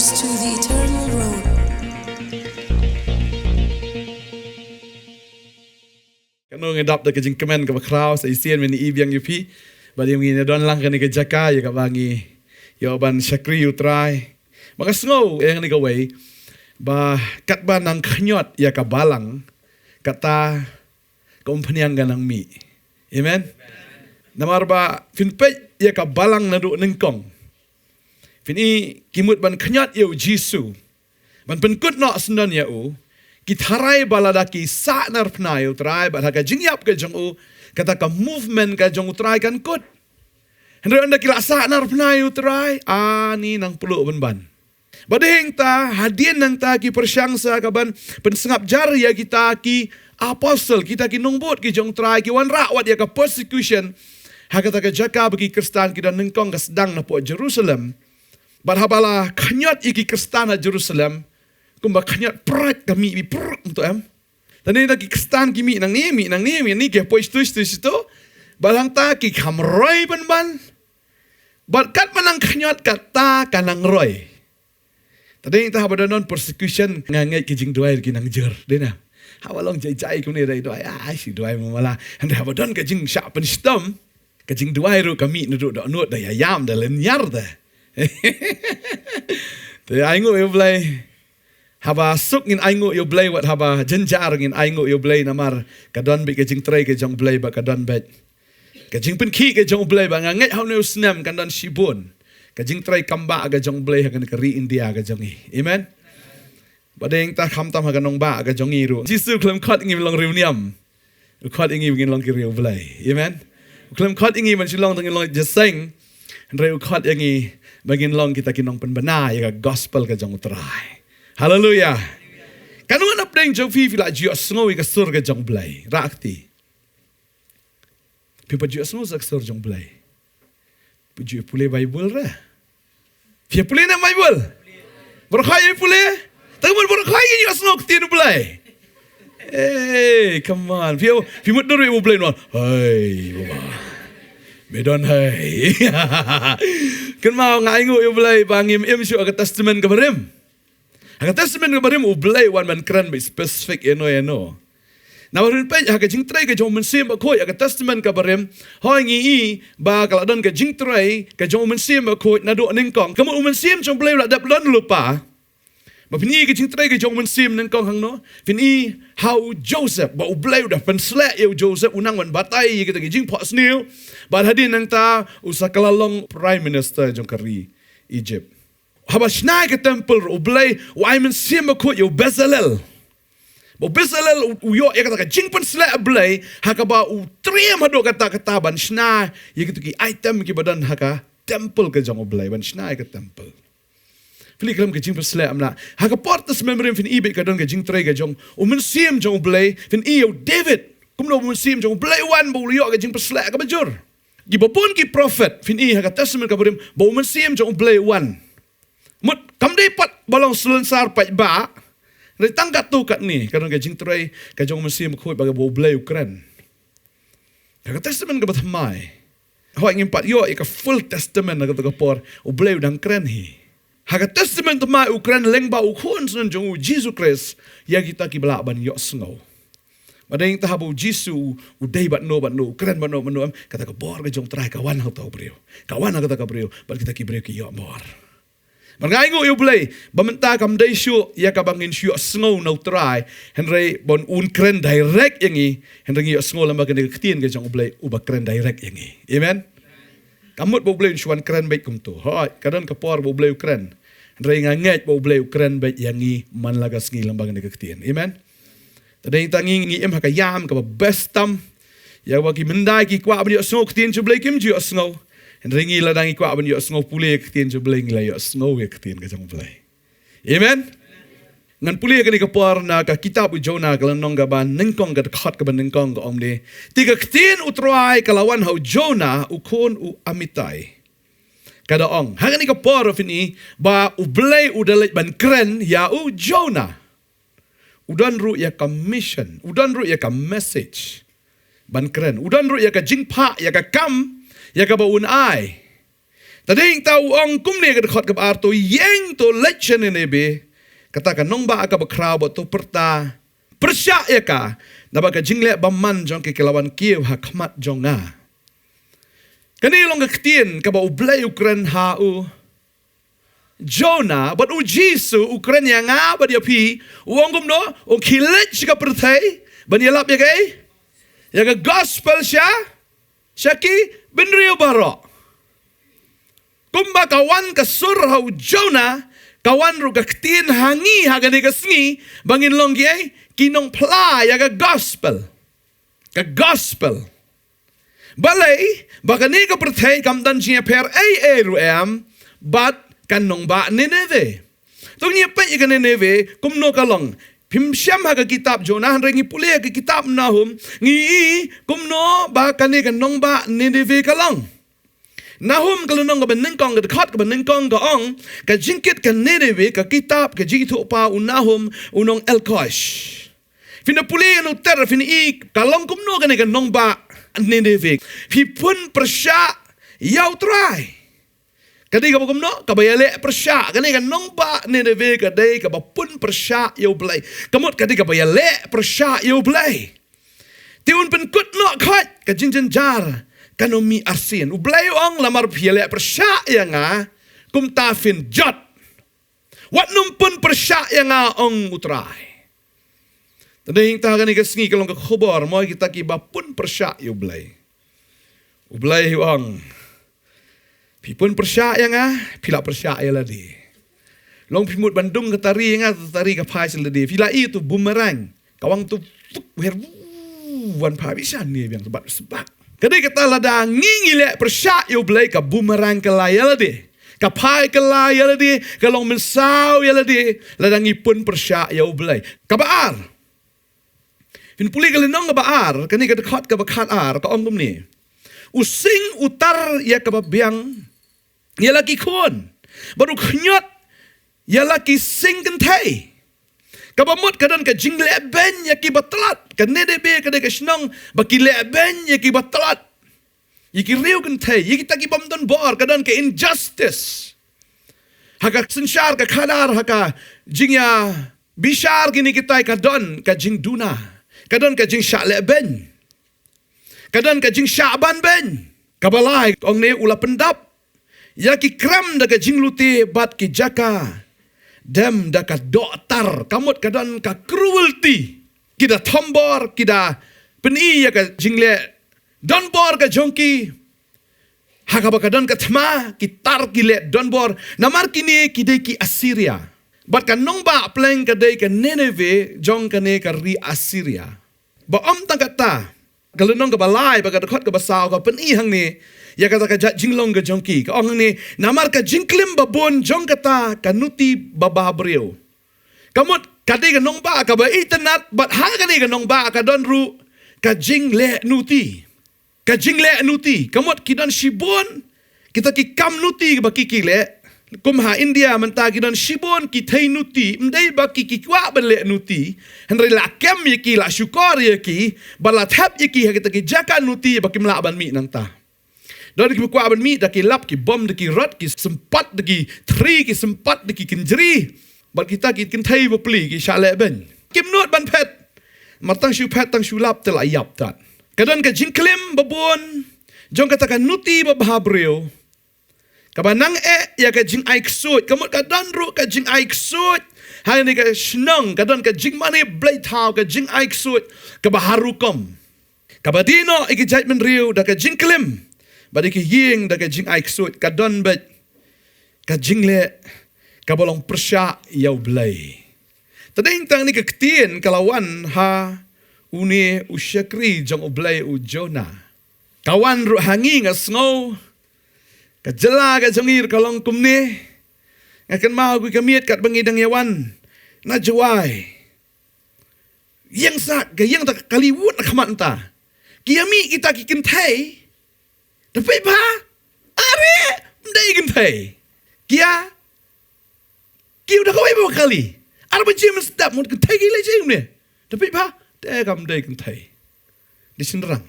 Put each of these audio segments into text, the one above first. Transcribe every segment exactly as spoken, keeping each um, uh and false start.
To the eternal road. Kano ngi dap da ka jingkmen kaba khraw sa shisien mynne i biang ïa phi. Bad ïa ngi na don lang kane ka jaka ïa kaba ngi ïoh ban shakri ïa u Trai. Ba nga sngew ïa kane kawei ba katba nang khñiot ïa ka balang kata ka umphniang ka nang mih. Amen. Namar ba phin peit ïa ka balang naduh nyngkong. Phin i ki mut ban khñiot ïa u Jisu. Ban pynkut noh syndon ïa u. Ki tharai ba lada ki sah narphna ïa u Trai bad ha ka jingïap ka jong u. Kata ka movement ka jong u Trai kan kut. Hynrei ynda ki la sah narphna ïa u Trai. Ani nang pluh ban ban. Ba dei hangta, hadien nangta ki pyrshang sa ka ban pynsngap jar ïa kita ki apostle, kita ki nongbud ki jong u Trai, ki wanrah wat ïa ka persecution. Ha kata ka jaka ba ki Khristan ki don nyngkong ka sdang na pdeng Jerusalem. Bad haba la khñiot ïa ki Khristan ha Jerusalem, kumba khñiot prak ka mih bi prak to em. Tang ïa ki Khristan ki mih nangne, mih nangne, mih nangne, ki poi shatu, shatu, shatu. Bad hangta ki kham roi ban ban. Bad katba nang khñiot kata ka nang roi. Tang ïa haba don persecution nga ngeit ki jingduwai ki nang jur. Dei na. Haba long jai jai kumne dei duwai. Ai shi duwai mo mala. Hynrei haba don ka jingshah pynshitom. Ka jingduwai ruh ka mih naduh dohnud da ïa ïam da lynñiar da. Te ai nguh ïa u Blei. Haba suk ngin ai nguh ïa u Blei wat haba jynjar ngin ai nguh ïa u Blei namar ka don beit ka jingtrei ka jong u Blei ba ka don beit. Ka jingpynkhih ka jong u Blei ba nga ngeit ha une u snem kan don shibun. Ka jingtrei kam ba ka jong u Blei ha kane ka ri India ka jong i. Amen. Ba dei ta kham tam ha ka nongbah ka jong i ruh. Jisu khlem khot ngi long riewniam. U khot ïa ngi ba ngin long ki riew Blei. Amen. U khlem khot ïa ngi ban shu long tang ngin long jaseng. Hynrei u khot ïa ngi ba ngin long kita ki nongpynbna ïa ka gospel ka jong u Trai. Haleluya. Kano na pdeng jong phi phi la ju ïohsngew ïa ka sur ka jong u Blei. Rakti. Phi pat ju ïohsngew sa ka sur jong u Blei. Phi ju pule Bible re. Phi pule na Bible. Baroh khoi pule. Tang mut baroh khoi ïohsngew ktien u Blei. Hey, come on. Phi phi mut dur u Blei no. Hey, baba. Me don hey. Kan mau ngai ngu u Blei ba ngim im shu ka testament ka barim. Ha ka testament ka barim u Blei wan ban kren ba specific ïa no ïa no. Na barim peit ha ka jingtrei ka jong mynsiem ba khoi ha ka testament ka barim. Hoi ngi i ba ka la don ka jingtrei ka jong mynsiem ba khoi naduh nyngkong. Ka mut u mynsiem jong Blei la dep don lypa. Ba phin i ka jingtrei ka jong mynsiem nyngkong hangno. Phin i ha u Joseph ba u Blei u da pynsleh ïa u Joseph u nang ban batai ïa kita ka jingphohsniew. Bad hadien nangta u sa ka la long prime minister jong ka ri Egypt. Haba shna ïa ka temple ruh u Blei u ai mynsiem ba khoi ïa u Bezalel. Ba u Bezalel u ïoh ïa kata ka jingpynsleh Blei ha kaba u triem haduh katta katta ban shna ïa kitu ki item kiba don ha ka temple ka jong u Blei ban shna ïa ka temple. Phi i khlem ka jingpynsleh amna ha ka por testament barim phin i beit ka don ka jingtrei ka jong u mynsiem jong u Blei phin i ïa u David. Kumno u mynsiem jong u Blei wan ba u ïoh ka jingpynsleh kaba jur. Kiba bun ki prophet phin i ha ka testament ka barim ba u mynsiem jong u Blei wan. Mut kam dei pat ba long salonsar pat ba. Dei tang katto katne ka don ka jingtrei ka jong u mynsiem ba khoi ba ka ba u Blei u kren. Ka, ka testament kaba thymmai. Hoi ngim pat ïoh ïa ka full testament na kata ka por u Blei u dang kren hi. Ha ka testament thymmai u kren lyngba u khun shnong jong u Jisu Khrist ïa kita kiba lah ban ïohsngew. Ba dei ta haba u Jisu u dei bad no bad no u kren bad no bad no em kata ka bor ka jong u Trai ka wan ha kata ka briew. Ka wan ha kata ka briew bad kita ki briew ki ïoh bor. Bad nga ai nguh ïa u Blei ba mynta kam dei shuh ïa kaba ngin shu ïohsngew na u Trai hynrei ba un kren direct ïa ngi hynrei ngi ïohsngew lem bad kane ka ktien ka jong u Blei uba kren direct ïa ngi. Amen. Ka mut ba u Blei un shu wan kren beit kumto. Hooid ka don ka por ba u Blei u kren. Hynrei nga ngeit ba u Blei u kren beit ïa ngi man la ka sngi lem bad kane ka ktien. Amen. Te dei ta ngi ngi im ha ka ïam kaba best tam. Ïa ba ki myndai ki kwah ban ïohsngew ktien jong u Blei kim ju ïohsngew. Hynrei ngi lada ngi kwah ban ïohsngew pule ktien jong u Blei ngi la ïohsngew ïa ktien ka jong u Blei. Amen. Ngan pule kane ka por na ka kitab u Jonah ka lynnong kaba nyngkong ka dkhot kaba nyngkong ka ong ne. Te ka ktien u Trai ka la wan ha u Jonah u khun u Amittai. Ka da ong ha kane ka por phin i ba u Blei u da leit ban kren ïa u Jonah. U don ruh ïa ka mission, u don ruh ïa ka message ban kren. U don ruh ïa ka jingphah, ïa ka kam, ïa kaba un ai. Tadei ta u ong kumne ka dkhot kaba ar, to ïeng to leit sha Nineveh, kata ka nongbah kaba khraw, bad to pyrta pyrshah ïa ka, naba ka jingleh bymman jong ka ka la wan kiew ha khmat jong nga. Kane long ka ktien kaba U Blei u kren ha u Jonah, bad U Jisu u kren ïa nga bad ïa phi, u ong kumno, u khie leit sha ka pyrthei ban ïalap ïa ka, ïa ka gospel sha, sha ki bynriew baroh. Kumba ka wan ka sur ha u Jonah, ka wan ruh ka ktien ha ngi ha kane ka sngi, ba ngin long ki, ki nongphla ïa ka gospel. Ka gospel. Balei, ba kane ka pyrthei kam don jingïapher ei ei ruh em bad ka nongbah Nineveh. To ngin ïa peit ïa ka Nineveh kumno ka long. Phim shem ha ka kitab Jonah, hynrei ngi pule ha ka kitab Nahum, ngi i kumno ba kane ka nongbah Nineveh ka long. Nahum ka lynnong kaba nyngkong, ka dkhot kaba nyngkong ka ong, ka jingkit ka Nineveh, ka kitab ka jingithuhpaw u Nahum, u nong Elkosh. Phin da pule ïa u ter, phin i ka long kumno kane ka nongbah Nineveh. Phi pun pyrshah ïa U Trai. Ka dei kaba kumno, kaba ïaleh pyrshah, kane ka nongbah Nineveh ka dei kaba pun pyrshah ïa U Blei. Ka mut ka dei kaba ïaleh pyrshah ïa U Blei. Te un pynkut noh khoit ka jingjynjar, kan ym mih arsien. U Blei u ong, lamar phi ïaleh pyrshah ïa nga, kumta phin jot. Wat nym pun pyrshah ïa nga, ong U Trai. Tadei ta kane ka sngi ka long ka khubor mo ïa kita kiba pun pyrshah ïa U Blei. U Blei u ong, phi pun pyrshah ïa nga, phi la pyrshah ïa lade. Long phi mut ban dung ka tari ïa nga, tari ka phai sha lade. Phi la i tu boomerang. Ka wan tu, tuk, wer, wu, wan phai bishar ne biang, sebat, sebat. Ka dei kata, lada ngi ngi leh pyrshah ïa U Blei, ka boomerang ka la ïa lade. Ka phai ka la ïa lade, ka long mynsaw ïa lade, lada ngi pun pyrshah ïa U Blei. Kaba ar. Phin pule ka lynnong kaba ar, kane ka dkhot kaba khatar, ka ong kumne. U sing u tar ïa kaba biang ïa la ki khun, bad u khñiot ïa la ki sing kynthei. Kaba mut ka don ka jingleh beiñ ïa kiba tlot. Ka Nineveh ka dei ka shnong ba ki leh beiñ ïa kiba tlot, ïa ki riew kynthei, ïa kita kibym don bor, ka don ka injustice. Ha ka synshar ka khadar, ha ka jingïabishar kine kitai, ka don ka jingduna, ka don ka jingshah leh beiñ, ka don ka jingshah ban beiñ. Kaba lai, ong ne, u la pyndap ïa ki krem da ka jinglute bad ki jaka dem da ka doh tar. Ka mut ka don ka cruelty. Ki da thombor, ki da pyni ïa ka jingleh donbor ka jong ki. Ha kaba ka don ka thma, ki tar ki leh donbor. Namar kine ki dei ki Assyria. Bad ka nongbah pleng ka dei ka Nineveh jong kane ka ri Assyria. Ba ym tang kata, ka lynnong kaba lai, ba ka dkhot kaba saw ka pyni hangne ïa kata ka jait jinglong ka jong ki. Ka ong hangne, namar ka jingklim babun jong kata ka nuti babha briew. Ka mut ka dei ka nongbah kaba itynnad, bad ha kane ka nongbah ka don ruh ka jingleh nuti. Ka jingleh nuti, ka mut ki don shibun kita ki kam nuti ba ki ki leh. Kum ha India mynta ki don shibun ki thei nuti, ym dei ba ki ki kwah ban leh nuti, hynrei la kem ïa ki, la shukor ïa ki, ba la thep ïa ki ha kita ki jaka nuti ba kim lah ban mih nangta. Don ki ba kwah ban mih, da ki lap, ki bom, da ki rot, ki sympat, da ki thri, ki sympat, da ki kynjri. Bad kita ki kynthei bapli ki shah leh beiñ. Kim nud ban phet. Mar tang shu phet, tang shu lap te la ïap tat. Ka don ka jingklim babun jong kata ka nuti babha briew. Kaba nang eh ïa ka jingai ksuid. Ka mut ka don ruh ka jingai ksuid. Ha kane ka shnong ka don ka jingmane blei thaw, ka jingai ksuid kaba har rukom. Kaba die noh ïa ki jaitbynriew da ka jingklim, bad ïa ki ïing da ka jingai ksuid. Ka don beit ka jingleh kaba long pyrshah ïa U Blei. Tadei tang kane ka ktien ka la wan ha une u shakri jong U Blei, u Jonah. Ka wan ruh ha ngi, nga sngew. Ka jylla ka jong ngi ruh ka long kumne. Nga kynmaw ha kawei ka miet katba ngi dang ïa wan na Jowai. Ïeng sah, ka ïeng ta ka kali wut na khmat mynta. Ki ïa mih kita ki kynthei. Te peit bha. Are, ym dei kynthei. Ki ïa kiew da kawei ba kali. Ar baje mynstep, mut kynthei ki leh jingmane. Te peit bha, te kam dei kynthei. Dei shynrang.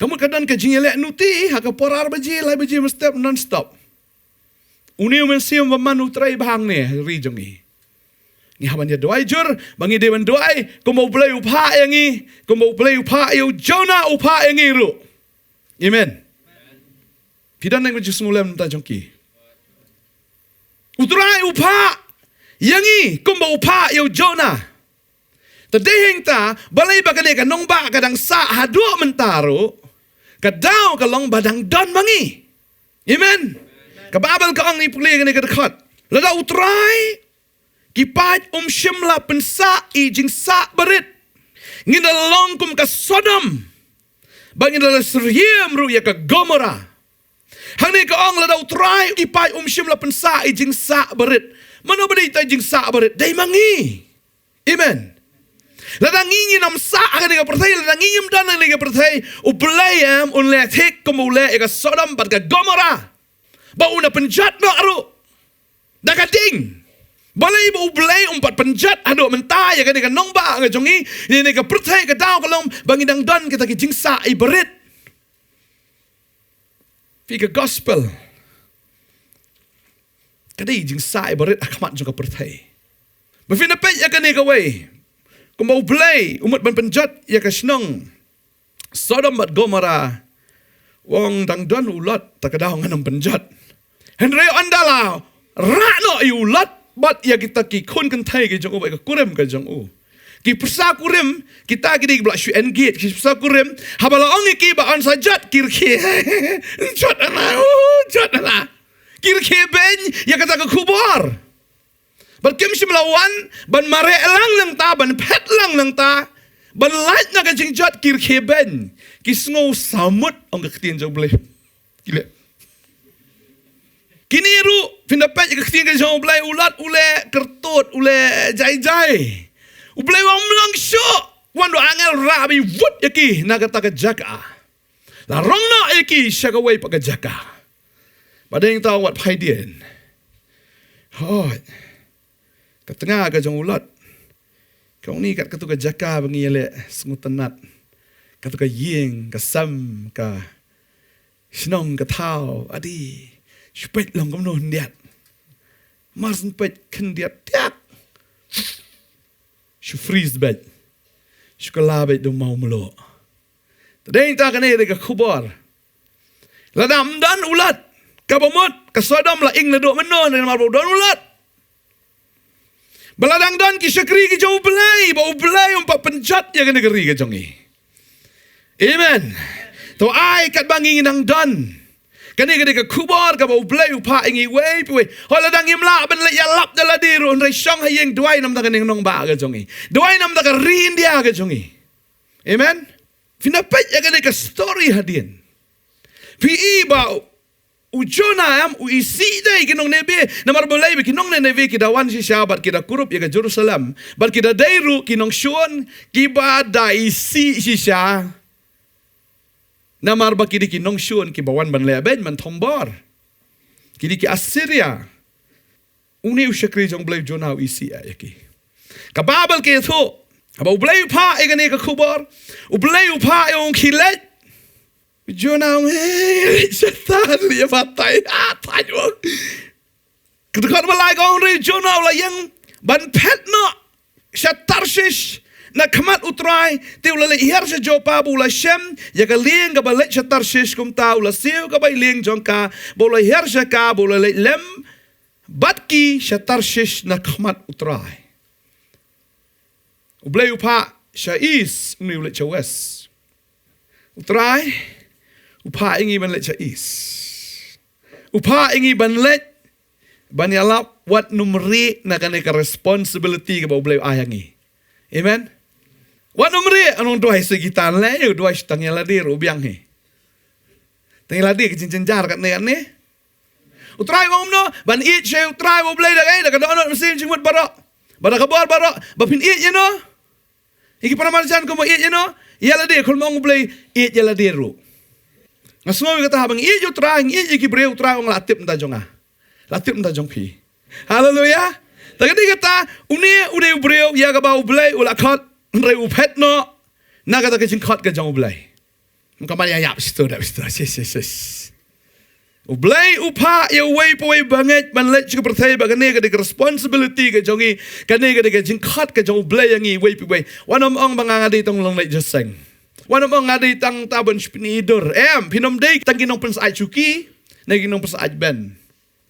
Ka mut ka don ka jingïaleh nuti ha ka por ar baje, lai baje mynstep non stop. Une u mynsiem ba man u trei bha hangne ha ri jong ngi. Ngi hap ban ïa duwai jur, ba ngi dei ban duwai, kumba U Blei u phah ïa ngi, kumba U Blei u phah ïa u Jonah u phah ïa ngi ruh. Amen. Phi don nang ba ju sngewlem ta jong ki. U Trai u phah ïa ngi, kumba u phah ïa u Jonah. Te dei hangta, balei ba kane ka nongbah ka dang sah haduh mynta ruh, ka daw ka long ba dang don ma ngi. Amen. Ka Baibl ka ong, ngi pule kane ka dkhot. Lada U Trai, ki paid um shym la pynsah i jingsah barit, ngin da long kum ka Sodom, ba ngin da la syriem ruh ïa ka Gomorrah. Hangne ka ong lada U Trai, ki paid um shym la pynsah i jingsah barit. Mano ba dei ta i jingsah barit? Dei ma ngi. Amen. Lada ngi ngin ym sah ha kane ka pyrthei, lada ngi ngim don ha kane ka pyrthei, U Blei em un leh thik kum u leh ïa ka Sodom bad ka Gomorrah, ba un da pynjot noh ruh da ka ding. Balei ba U Blei um pat pynjot haduh mynta ïa kane ka nongbah ka jong ngi, ïa kane ka pyrthei? Ka daw ka long ba ngi dang don kita ki jingsah i barit. Phi, ka gospel ka dei jingsah i barit ha khmat jong ka pyrthei. Ba phin da peit ïa kane kawei, kumba U Blei u mut ban pynjot ïa ka shnong Sodom bad Gomorrah, u ong dang don u Lot, ta ka daw ngan ym pynjot. Hynrei ynda la rah noh ïa u Lot bad ïa kita ki khun kynthei ki jong u bad ïa ka kurim ka jong u, ki pyrsa kurim kita ki dei ba la shu engage, ki pyrsa kurim, haba la ong ïa ki ba yn sa jot, ki rkhie. Jot na la, oh, jot na la. Ki rkhie beiñ ïa kata ka khubor. Bad kim shym la wan ban mareh lang nangta, ban phet lang nangta, ban lait na ka jingjot, ki rkhie beiñ. Ki sngew samut, ong ka ktien jong U Blei. Ki leh. Kine ruh, phin da peit ka ktien ka jong U Blei, u Lot u leh kyrtut, u leh jai jai. U Blei u ong ym long shuh, wan da u angel rah bad i wut ïa ki na kata ka jaka. La rong noh ïa ki sha kawei pat ka jaka. Ba dei tang wat phai dien. Hooid. Ka tnga ka jong u Lot ka ong, ni kat katu ka jaka ba ngi ïaleh sngewtynnat. Katu ka ïing, ka sem, ka shnong, ka thaw, adi. Shu peit long kumno khyndiat. Mar shu peit khyndiat tiak. Shu freeze beit. Shu kylla beit da u maw mluh. Te dei tang kane dei ka khubor. Lada ym don u Lot, kaba mut ka Sodom la ing naduh mynno, namar ba u don u Lot. Ba la dang don ki shakri ki jong U Blei, ba U Blei um pat pynjot ïa kane ka ri ka jong ngi. Amen. To ai katba ngi ngi dang don. Kane ka dei ka khubor kaba U Blei u phah ïa ngi wei pa wei. Hooid, lada ngim lah ban leit ïalap da lade ruh, hynrei shong ha ïing, duwai namar kane ka nongbah ka jong ngi. Duwai namar ka ri India ka jong ngi. Amen. Phin da peit ïa kane ka story hadien. Phi i ba u Jonah em u isih de ïa ki nong Nineveh, namar balei? Ba ki nong Nineveh ki da wan shisha bad ki da kurup ïa ka Jerusalem. Bad ki da dei ruh ki nongshun kiba da isih shisha. Namar ba ki dei ki nongshun kiba wan ban leh beiñ, ban thombor. Ki dei ki Assyria. Une u shakri jong U Blei u Jonah u isih ïa ki. Ka Baibl ka ïathuh, haba U Blei u phah ïa kane ka khubor, U Blei u phah ïa u ong khie leit. U Jonah u ong, "Hei, Satan, leit ïa batai, ah, tai u." Ka dkhot ba lai ka ong, hynrei u Jonah u la ïeng ban phet noh sha Tarshish na khmat U Trai, te u la leit hiar sha Joppa, ba u la shem ïa ka lieng kaba leit sha Tarshish. Kumta u la siew ka bai lieng jong ka, ba u la hiar sha ka, ba u la leit lem bad ki sha Tarshish na khmat U Trai. U Blei u phah sha east, une u leit sha west. U Trai u phah ïa ngi ban leit sha east. U phah ïa ngi ban leit ban ïalap, wat nym rieh na kane ka responsibility kaba U Blei u ai ha ngi. Amen. Wat nym rieh, ynda u duwai sa ki tan lei, u duwai sa tang ïa lade ruh u biang hi. Tang ïa lade ka jingjynjar katne katne. U Trai u ong kumno? Ban ïeit sha U Trai U Blei da kaei? Da ka dohnud mynsiem jingmut baroh, bad da ka bor baroh. Ba phin ïeit ïano? Ïa ki para marjan kumba ïeit ïano? Ïa lade. Khlem ong U Blei ïeit ïa lade ruh. Nga sngew ïa kata, haba ngi ïeit ïa U Trai, ngi ïeit ïa ki briew, U Trai u ong la tip mynta jong nga, la tip mynta jong phi. Haleluia. Te ka dei kata, une u dei u briew ïa kaba U Blei u la khot, hynrei u phet noh na kata ka jingkhot ka jong U Blei. Ym ka ban ïa ïap sha to, dap sha to. Sis, sis, sis. U Blei u phah ïa uwei pa uwei bangeit ban leit sha ka pyrthei, ba kane ka dei ka responsibility ka jong ngi, kane ka dei ka jingkhot ka jong U Blei ïa ngi uwei pa uwei. Wat nym ong ba nga nga dei tang u nongleit jingïaseng. Wat nym ong nga dei tang ta ban shu pyni dur. Em, phin ym dei tang ki nongpynsyaid shuki, ne ki nongpynsyaid band.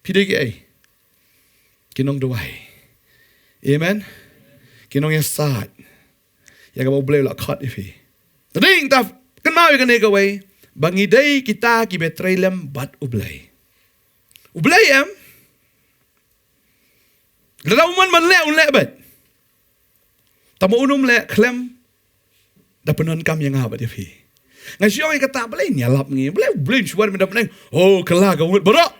Phi dei kiei? Ki nongduwai. Amen. Ki nongïasaid ïa kaba U Blei u la khot ïa phi. Te dei tang kynmaw ïa kane kawei, ba ngi dei kita kiba trei lem bad U Blei. U Blei em, lada u mon ban leh un leh beit. Tang ba un ym leh khlem da pyndonkam ïa nga bad ïa phi. Nga shu ong ïa kata, balei ngi ïalap ngi? Balei U Blei un shu wan mynta pyneng? Oh, kylla ka ngut baroh.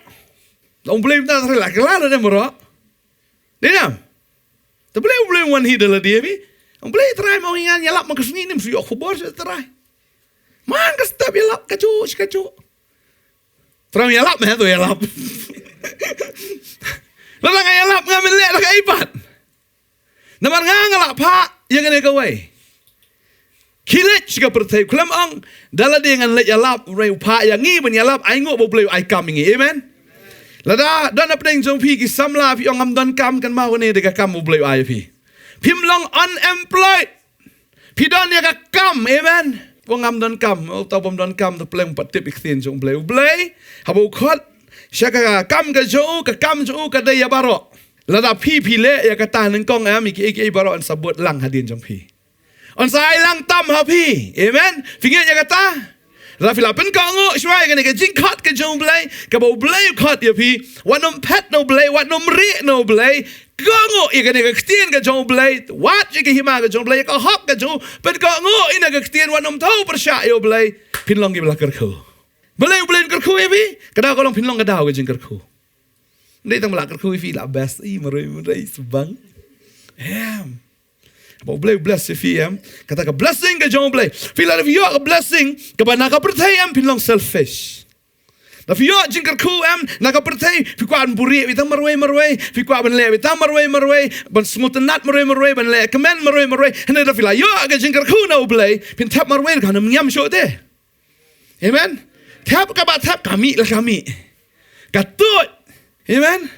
La U Blei mynta trai la kylla lade baroh. Dei nam? Te balei U Blei un wan hi da lade ïa phi? U Blei trai ma ong ïa nga ïalap man ka sngi, ym shu ïoh khubor sha trai. Man ka step ïalap kajuh shi kajuh. Trai ïalap, me to ïalap. Lada nga ïalap nga men leh da kaei pat? Namar nga nga la phah ïa kane kawei. Khie leit sha ka pyrthei, khlem ong da lade ngan leit ïalap, U Blei u phah ïa ngi ban ïalap, ai nguh ba U Blei u ai kam ïa ngi. Amen. Lada don hapdeng jong phi ki samla, phi ong ngam don kam, kynmaw kane dei ka kam U Blei u ai ïa phi. Phim long unemployed. Phi don ïa ka kam, amen. Ba ngam don kam, oh, tang bym don kam, te pleng pat tip ïa ka ktien jong U Blei. U Blei haba u khot sha ka kam ka jong u, ka kam jong u ka dei ïa baroh. Lada phi phi leh ïa kata nyngkong, em, ïa kiei kiei baroh yn sa bud lang hadien jong phi. Yn sa ai lang tam ha phi. Amen. Phi ngeit ïa kata? Lada phi la pynkohnguh shuwa ïa kane ka jingkhot ka jong U Blei, kaba U Blei u khot ïa phi, wat nym phet na U Blei, wat nym rieh na U Blei. Kohnguh ïa kane ka ktien ka jong U Blei, wad ïa ka hima ka jong U Blei, ïa ka hok ka jong u, pynkohnguh ïa kane ka ktien, wat nym thew pyrshah ïa U Blei, phin long kiba la kyrkhu. Balei U Blei un kyrkhu ïa phi? Ka daw ka long phin long ka daw ka jingkyrkhu. Ym dei tang ba la kyrkhu ïa phi la best, i marwei marwei sbang. Em. Ba U Blei u bless ïa phi, em. Kata ka blessing ka jong U Blei. Phi lada phi ïoh ka blessing kaba na ka pyrthei, em, phin long selfish. Lada phi ïoh jingkyrkhu, em, na ka pyrthei, phi kwah ban buhrieh beit tang marwei marwei, phi kwah ban leh beit tang marwei marwei, ban sngewtynnat marwei marwei, ban leh kmen marwei marwei. Hynrei lada phi la ïoh ka jingkyrkhu na U Blei, phin thep marwei, ka nym ñiam shuh te. Amen. Thep kaba thep, ka mih la ka mih. Ka tuid. Amen.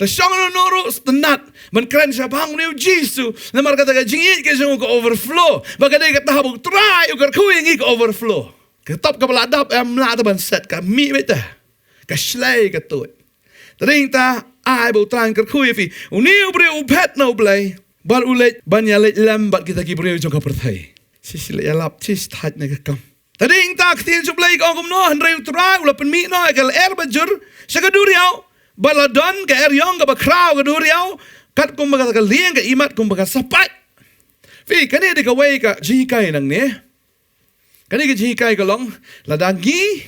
Te shong noh noh ruh sngewtynnat ban kren shaphang une U Jisu. Namar kata ka jingïeit ka jong u ka overflow. Ba ka dei kata haba U Trai u kyrkhu ïa ngi ka overflow. Ka top kaba la dap, em, ym lah te ban set, ka mih beit te. Ka shlei ka tuid. Te dei tang ai ba U Trai un kyrkhu ïa phi. Une u briew u phet na U Blei. Bad u leit ban ïaleit lem bad kita ki briew jong ka pyrthei. Shi shi leit ïalap, shi shi thait na ka kam. Te dei tang ka ktien jong U Blei ka ong kumno, hynrei U Trai u la pynmih noh ïa ka lyer bajur sha ka duriaw, bad la don ka eriong kaba khraw ha ka duriaw, katkum ba ka lieng ka imat kumba ka sa pait. Phi, kane dei kawei ka jinghikai nangne. Kane ka jinghikai ka long, lada ngi,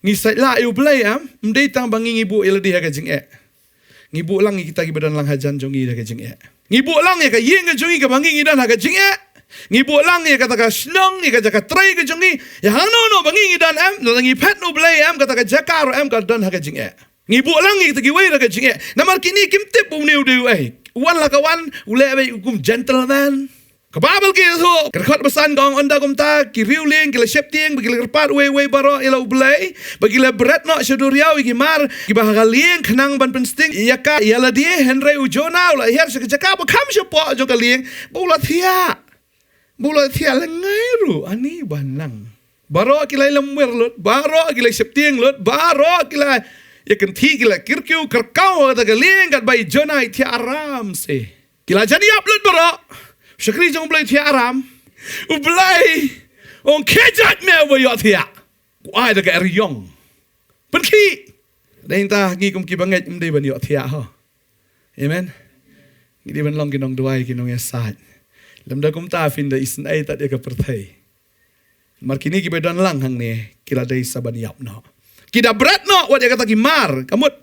ngi sait lah ïa U Blei, em, ym dei tang ba ngi, ngi buh ïa lade ha ka jingeh. Ngi buh lang ïa kita kiba don lang hajan jong ngi da ka jingeh. Ngi buh lang ïa ka ïing ka jong ngi kaba ngi, ngi don ha ka jingeh. Ngi buh lang ïa kata ka shnong, ïa ka jaka trei ka jong ngi. Ïa hangno hangno ba ngi, ngi don, em, lada ngi phet na U Blei, em, kata ka jaka ruh, em, ka don ha ka jingeh. Ngi buh lang ïa kita kiwei da ka jingeh. Namar kine kim tip ba une u dei uei. U wan la ka wan, u leh beit kum gentleman. Ka Baibl ka ïathuh, ka dkhot ba san ka ong, ynda kumta ki riewlieng ki la sheptieng, ba ki la kyrpad uwei uwei baroh ïa la U Blei, ba ki la bret noh sha duriaw ïa ki mar kiba ha ka lieng khnang ban pynsting ïa ka ïa lade, hynrei u Jonah u la hiar sha ka jaka ba kham shapoh jong ka lieng, ba u la thiah. Ba u la thiah lyngngai ruh, ani ban nang. Baroh ki la ïalam wir lut, baroh ki la sheptieng lut, baroh ki la ïakynthih, ki la kyrkhu kyrkhu ha kata ka lieng, katba i Jonah i thiah aram se. Ki la jan ïap lut baroh. Shakri jong U Blei thiah aram. U Blei u ong, khie jait me uba ïohthiah. Ko ai da ka eriong. Pynkhih. Dei nangta ngi kum ki bangeit ym dei ban ïohthiah ho. Amen. Ngi dei ban long ki nongduwai, ki nongïasaid. Lymda kumta phin da isynei tad ïa ka pyrthei. Namar kine kiba don lang hangne, ki la dei sa ban ïap noh. Ki da bret noh wat ïa kata ki mar, ka mut.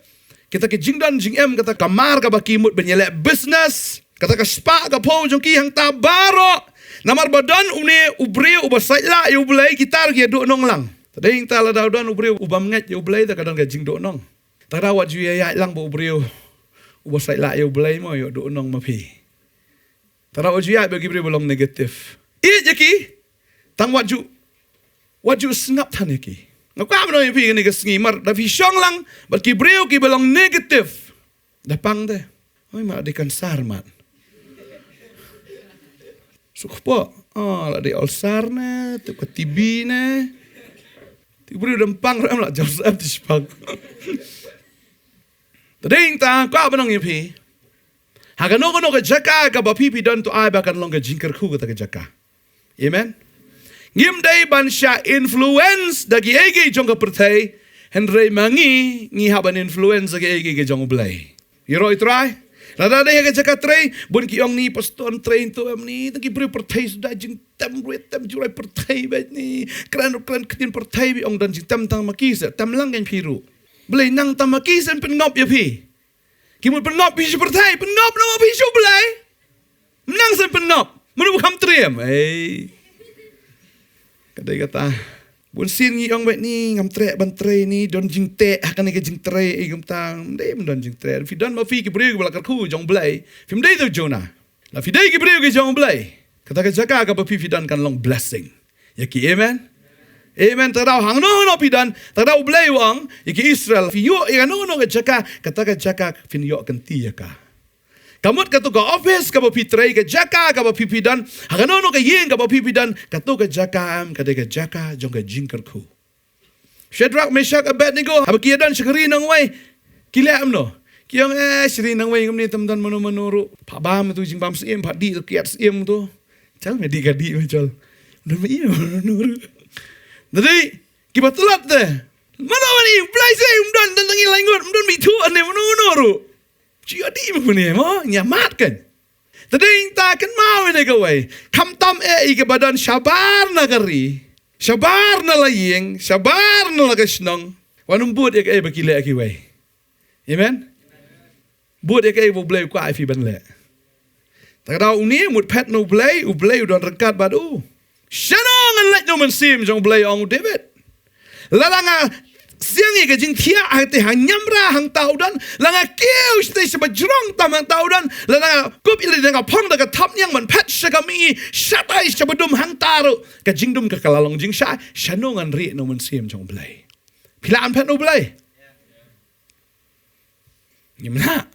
Kita ki jingdon jingem, kata ka mar kaba ki mut ban ïaleh business. Kata ka spah ka phew jong ki hangta baroh. Namar ba don une u briew uba sait lah ïa U Blei, kita ruh ki ïaduhnong lang. Te dei nangta lada don u briew u bym ngeit ïa U Blei, te ka don ka jingduhnong. Te da wat ju ïaid lang bad u briew uba sait lah ïa U Blei mo, ïoh duhnong ma phi. Te da wat ju ïaid bad ki briew ba long negative. Ïeit ïa ki, tang wat ju, wat ju sngap than ïa ki. Nga kwah ban ong ïa phi kane ka sngi, mar da phi shong lang bad ki briew kiba long negative, da pang te. Oi, ma dei kansar mat. Suk po, ah, la dei ulcer ne, tu ka T B ne. Ti briew dang pang rem la Joseph ti shipang. Te dei ta kwah ban ong ïa phi, ha kano kano ka jaka kaba phi phi don, to ai ba kan long ka jingkyrkhu kata ka jaka. Amen. Ngim dei ban shah influence da kiei kiei jong ka pyrthei, hynrei ma ngi ngi hap ban influence da kiei kiei jong U Blei. Ïaroh ïa U Trai. Lada dei ha ka jaka trei, bun ki ong ni pastor trei to em ni, tang ki briew pyrthei suda jingtem ruh tem ju rai pyrthei bad ni. Kren ruh kren ktien pyrthei, ba ong don jingtem tang ma ki, sa tem lang kan phi ruh. Balei nang tang ma ki sa pynngop ïa phi? Ki mut pynngop phi sha pyrthei, pynngop namar phi sha U Blei. Nang sa pynngop. Mano ba kham trei em? Ei. Ka dei kata. Bun sien ngi ong bad ni, ngam treh ban trei ni, don jingteh ha kane ka jingtrei, ei, kumta. Ym dei ban don jingteh. Phi don ma phi ki briew kiba la kyrkhu jong U Blei. Phim dei to Jonah. La phi dei ki briew ki jong U Blei, kata ka jaka kaba phi phi don kan long blessing ïa ki. Amen. Amen. Te daw hangno hangno phi don, te daw U Blei u ong ïa ki Israel, phi ïoh ïa kano kano ka jaka, kata ka jaka phin ïoh kynti ïa ka. Ka mut kato ka office kaba phi trei, ka jaka kaba phi phi don, ha kano kano ka ïing kaba phi phi don, kato ka jaka em, ka dei ka jaka jong ka jingkyrkhu. Shadrach, Meshach, Abednego, haba ki ïa don sha ka ri nongwei, ki leh kumno? Ki ong, eh, sha ri nongwei kumne tam don mano mano ruh. Pha bam tu jingbam syiem, pha dih tu kiad syiem tu. Chal me dih ka dih me chal. Don me ïa mano mano ruh. Dei kiba tlot te. Mano mano, Blei se um don, don tangi laingut, um don me tu ane mano mano ruh. Chi ïa dih me kumne mo, ngi ïa mad kan. Te dei ta kynmaw ïa kawei. Khamtam eh ïa kaba don shabar na ka ri, shabar na la ïing, shabar na la ka shnong. Wat nym bud ïa kaei ba ki leh kiwei. Amen. Bud ïa kaei ba U Blei u kwah ïa phi ban leh. Te ka daw une mut phet na U Blei, U Blei u don ryngkat bad u. Shano ngan leit na U Mynsiem jong U Blei, ong u David. Lada nga siang ïa ka jingthiah ha te ha niamra hangta u don, la nga kiew shatei shaba jrong tam hangta u don, lada nga kup ïa lade nga phong da ka thapniang ban phet sha ka mihngi, shatai shaba dum hangta ruh ka jingdum ka ka la long jingshai, shano ngan rieh na U Mynsiem jong U Blei? Phi lah ban phet na U Blei? Ngim lah.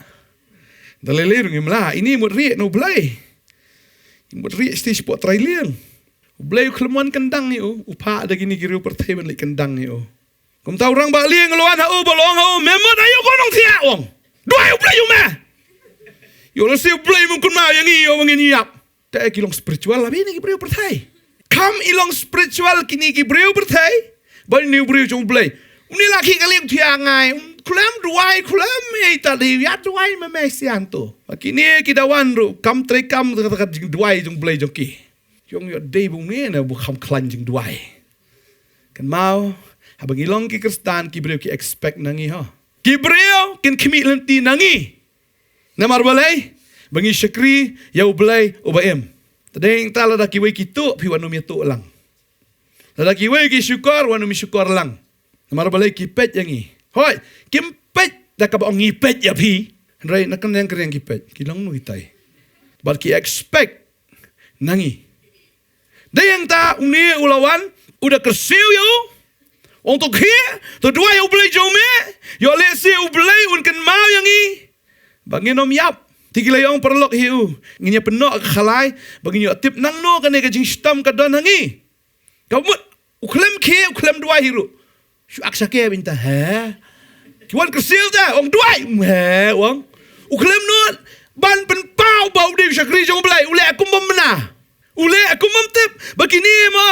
Da lei lei ruh ngim lah. Ine mut rieh na U Blei. Mut rieh shatei shapoh trai liang. U Blei u khlem wan kyndang ïa u, u phah da kine ki briew pyrthei ban leit kyndang ïa u. Kumta u rangbah lieng u la wan ha u, ba la ong ha u, me mut aïu ko nongthiah, u ong. Duwai U Blei ïa me. Ïoh lehse U Blei um kynmaw ïa ngi, ïoh ba ngin ïap. Te ki long spiritual la bad ine ki briew pyrthei. Kham i long spiritual kine ki briew pyrthei bad ine u briew jong U Blei. Une la khie ka lieng thiah ngai, um khlem duwai, khlem ei ta dei ïa duwai me me sian to. Ba kine ki dawan ruh kam trei kam ka jingduwai jong U Blei jong ki. Jong ïoh dei ba une na ba kham khlaiñ jingduwai. Kynmaw, haba ngi long ki Khristan, ki briew ki expect na ngi ho. Ki briew kin khmih lynti na ngi. Namar balei? Ba ngi shakri ïa U Blei uba im. Te dei ta lada kiwei ki tuh, phi wat nym ïa tuh lang. Lada kiwei ki shukor, wat nym ïa shukor lang. Namar balei? Ki peit ïa ngi. Hooid, kim peit da kaba ong ngi peit ïa phi. Hynrei na kyndeng kyndeng ki peit, ki long nu kitai. Bad ki expect na ngi. Dei hangta une u la wan, u da kyrsiew ïa u. Ong to khie, to duwai ïa U Blei jong me, ïoh lehse U Blei un kynmaw ïa ngi. Ba ngin ym ïap. Te ki la ïa ong paralok hi u, ngin ïa pynnoh ka khalai, ba ngin ïoh tip nangno kane ka jingshitom ka don ha ngi. Ka mut, u khlem khie, u khlem duwai hi ruh. Shu ak shake bynta, he. Ki wan kyrsiew te, ong duwai, he, ong. U khlem nud ban pynpaw ba u dei u shakri jong U Blei, u leh kum bym bna. U leh kum bym tip, ba kine ma,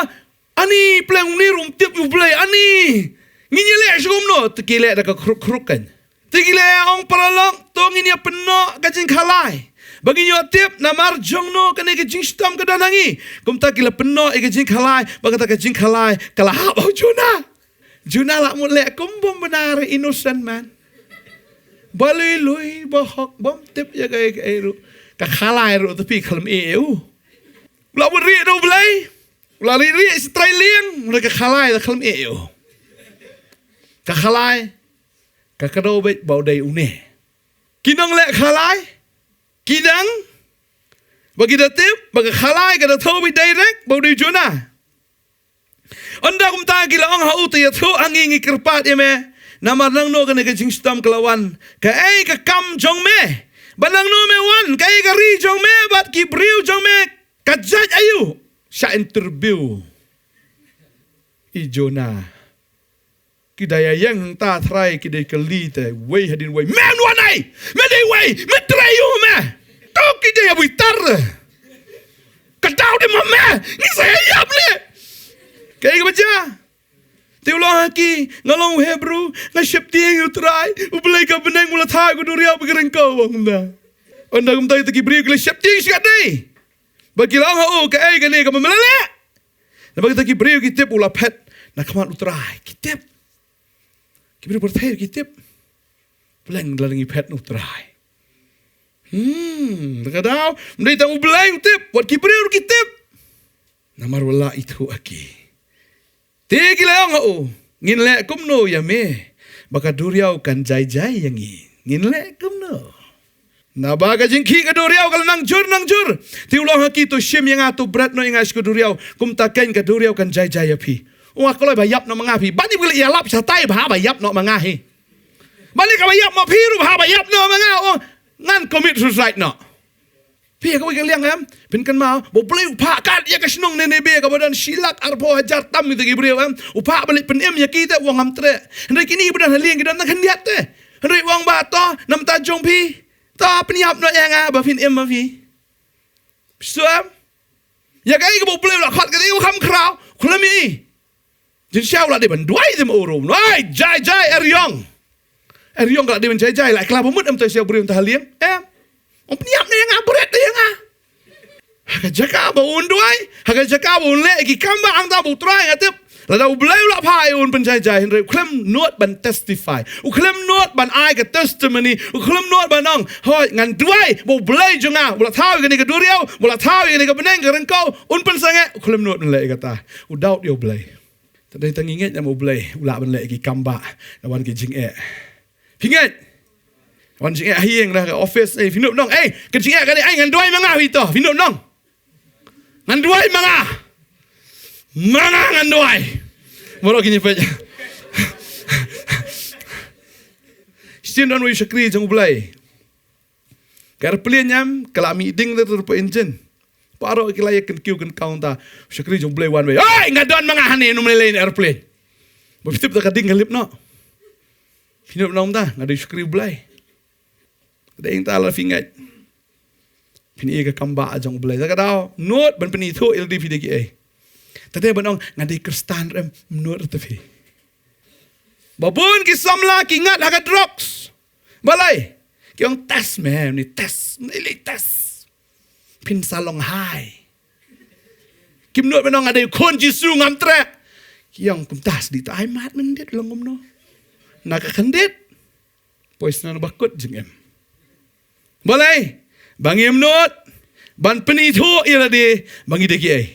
ani pleng une ruh um tip U Blei, ani. Ngin ïa leh sha kumno, te ki leh da ka khruk khruk kan. Te ki la ong paralok, to ngin ïa pynnoh ka jingkhalai. Ba ngin ïoh tip namar jongno kane ka jingshitom ka don ha ngi. Kumta ki la pynnoh ïa ka jingkhalai, ba kata ka jingkhalai ka la hap ha u Jonah. Jonah la mut leh kum bym bna re, innocent man. Ba lui lui, ba hok, bym tip ïa kaei kaei ruh. Ka khalai ruh te phi khlem ïeh ïa u. La mut rieh da U Blei. La rieh rieh sha trai lieng, re ka khalai te khlem ïeh ïa u. Ka khalai ka kdew beit ba u dei une. Ki nongleh khalai ki dang, ba ki da tip ba ka khalai ka da thew beit direct ba u dei u Jonah. Ynda kumta ki la ong ha u, te ïathuh ha ngi, ngi kyrpad ïa me. Namar nangno kane ka jingshitom ka la wan? Kaei ka kam jong me? Bad nangno me wan? Kaei ka ri jong me bad ki briew jong me? Ka jait aïu? Sha interview. I Jonah. Ki da ïa ïeng hangta, trai ki da kylli te, wei hadien wei, me wan ai, me dei wei, me trai ïa me. To ki da ïa bitar. Ka daw de ma me, ngi sa ïap ne. Kaei kaba jia? Te u la ong ha ki, nga long u Hebru, nga sheptieng ïa u Trai, U Blei ka bneng, u la thaw ïa ka duriaw bad ka ryngkew, u ong kumta. Ynda kumta ïa ki briew ki la sheptieng shikatdei. Bad ki la ong ha u, kaei kane kaba me la leh? Namar kita ki briew ki tip u la phet na khmat u Trai, ki tip. Ki briew pyrthei ki tip. Pleng la ngi phet na u Trai. Hmm, te ka daw, ym dei tang U Blei u tip, wat ki briew ki tip. Namar u la ithuh ha ki. Te ki la ong ha u, ngin leh kumno ïa me ba ka duriaw kan jai jai ïa ngi? Ngin leh kumno? Naba ka jingkhih ka duriaw ka la nang jur nang jur. Te u la ong ha ki, to shim ïa nga, to bret noh ïa nga sha ka duriaw. Kumta keiñ ka duriaw kan jai jai ïa phi. U ong, nga kloi ba ïap noh ma nga phi. Bad ni ba leh ïalap shatai ba hap ba ïap noh ma nga hi. Bad ni kaba ïap ma phi ruh ba hap ba ïap noh ma nga. U ong, ngan commit suicide noh. Phi ïa kawei ka liang em, phin kynmaw ba U Blei u phah kat ïa ka shnong Nineveh kaba don shi lak arphew hajar tam kita ki briew em. U phah ban leit pynim ïa ki te u ong ngam treh. Hynrei kine ba don ha lieng ki don tang khyndiat te. Hynrei u ong ba to, na bynta jong phi, to pynïap noh ïa nga ba phin im ma phi. Phi sngewthuh em? Ïa kaei kaba U Blei u la khot ka dei u kham khraw, khlem i. Jingshisha u la dei ban duwai te ma u ruh. Ai, jai jai, er ïong. Er ïong ka la dei ban jai jai, la khlem mut em te sha u briew te ha lieng. Em. Ym pynïap ne ïa nga, bret ne ïa nga. Ha ka jaka ba un duwai, ha ka jaka ba un leh ki kam ba hangta ba u Trai nga tip. Lada U Blei u la phah ïa u, un pynjai jai, hynrei u khlem nud ban testify. U khlem nud ban ai ka testimony. U khlem nud ban ong, hooid, ngan duwai ba U Blei jong nga u la thaw ïa kane ka duriaw, u la thaw ïa kane ka bneng ka ryngkew, un pynsangeh. U khlem nud ban leh ïa kata. U doubt ïa U Blei. Te dei tang ngi ngeit ïa U Blei u lah ban leh ki kam ba, la wan ki jingeh. Phi ngeit? Wan jingeh ha ïing, na ka office, eh, phi nud nong, eh, ka jingeh kane, eh, ngan duwai ma nga, phi to, phi nud nong. Ngan duwai ma nga. Ma nga ngan duwai. Baroh kin ïa peit. Shisien don wei u shakri jong U Blei. Ka airplane em, ka la mih ding ter ter pa engine. Baroh ki la ïa kynkiew kynkaw, mynta u shakri jong U Blei wan wei. Oi, nga don ma nga hangne, ym lei lei airplane. Ba phi tip da ka ding ka lip noh. Phi nud nong, mynta nga dei u shakri U Blei. Ka dei, mynta lada phi ngeit, phin ïoh ïa ka kam ba jong U Blei. Te ka daw, nud ban pynithuh ïa lade phi dei kiei. Te dei ban ong nga dei Khristan ruh em, nud ruh te phi. Ba bun ki samla ki ngat ha ka drugs. Balei? Ki ong test me, ni test, ni lei test. Phin sa long high. Kim nud ban ong nga dei khun Jisu ngam treh. Ki ong kumta sdang, te ai mat mynta long kumno. Na ka khyndiat. Poi sngewbha kut jingim. Balei? Ba ngim nud ban pynithuh ïa lade ba ngi dei kiei.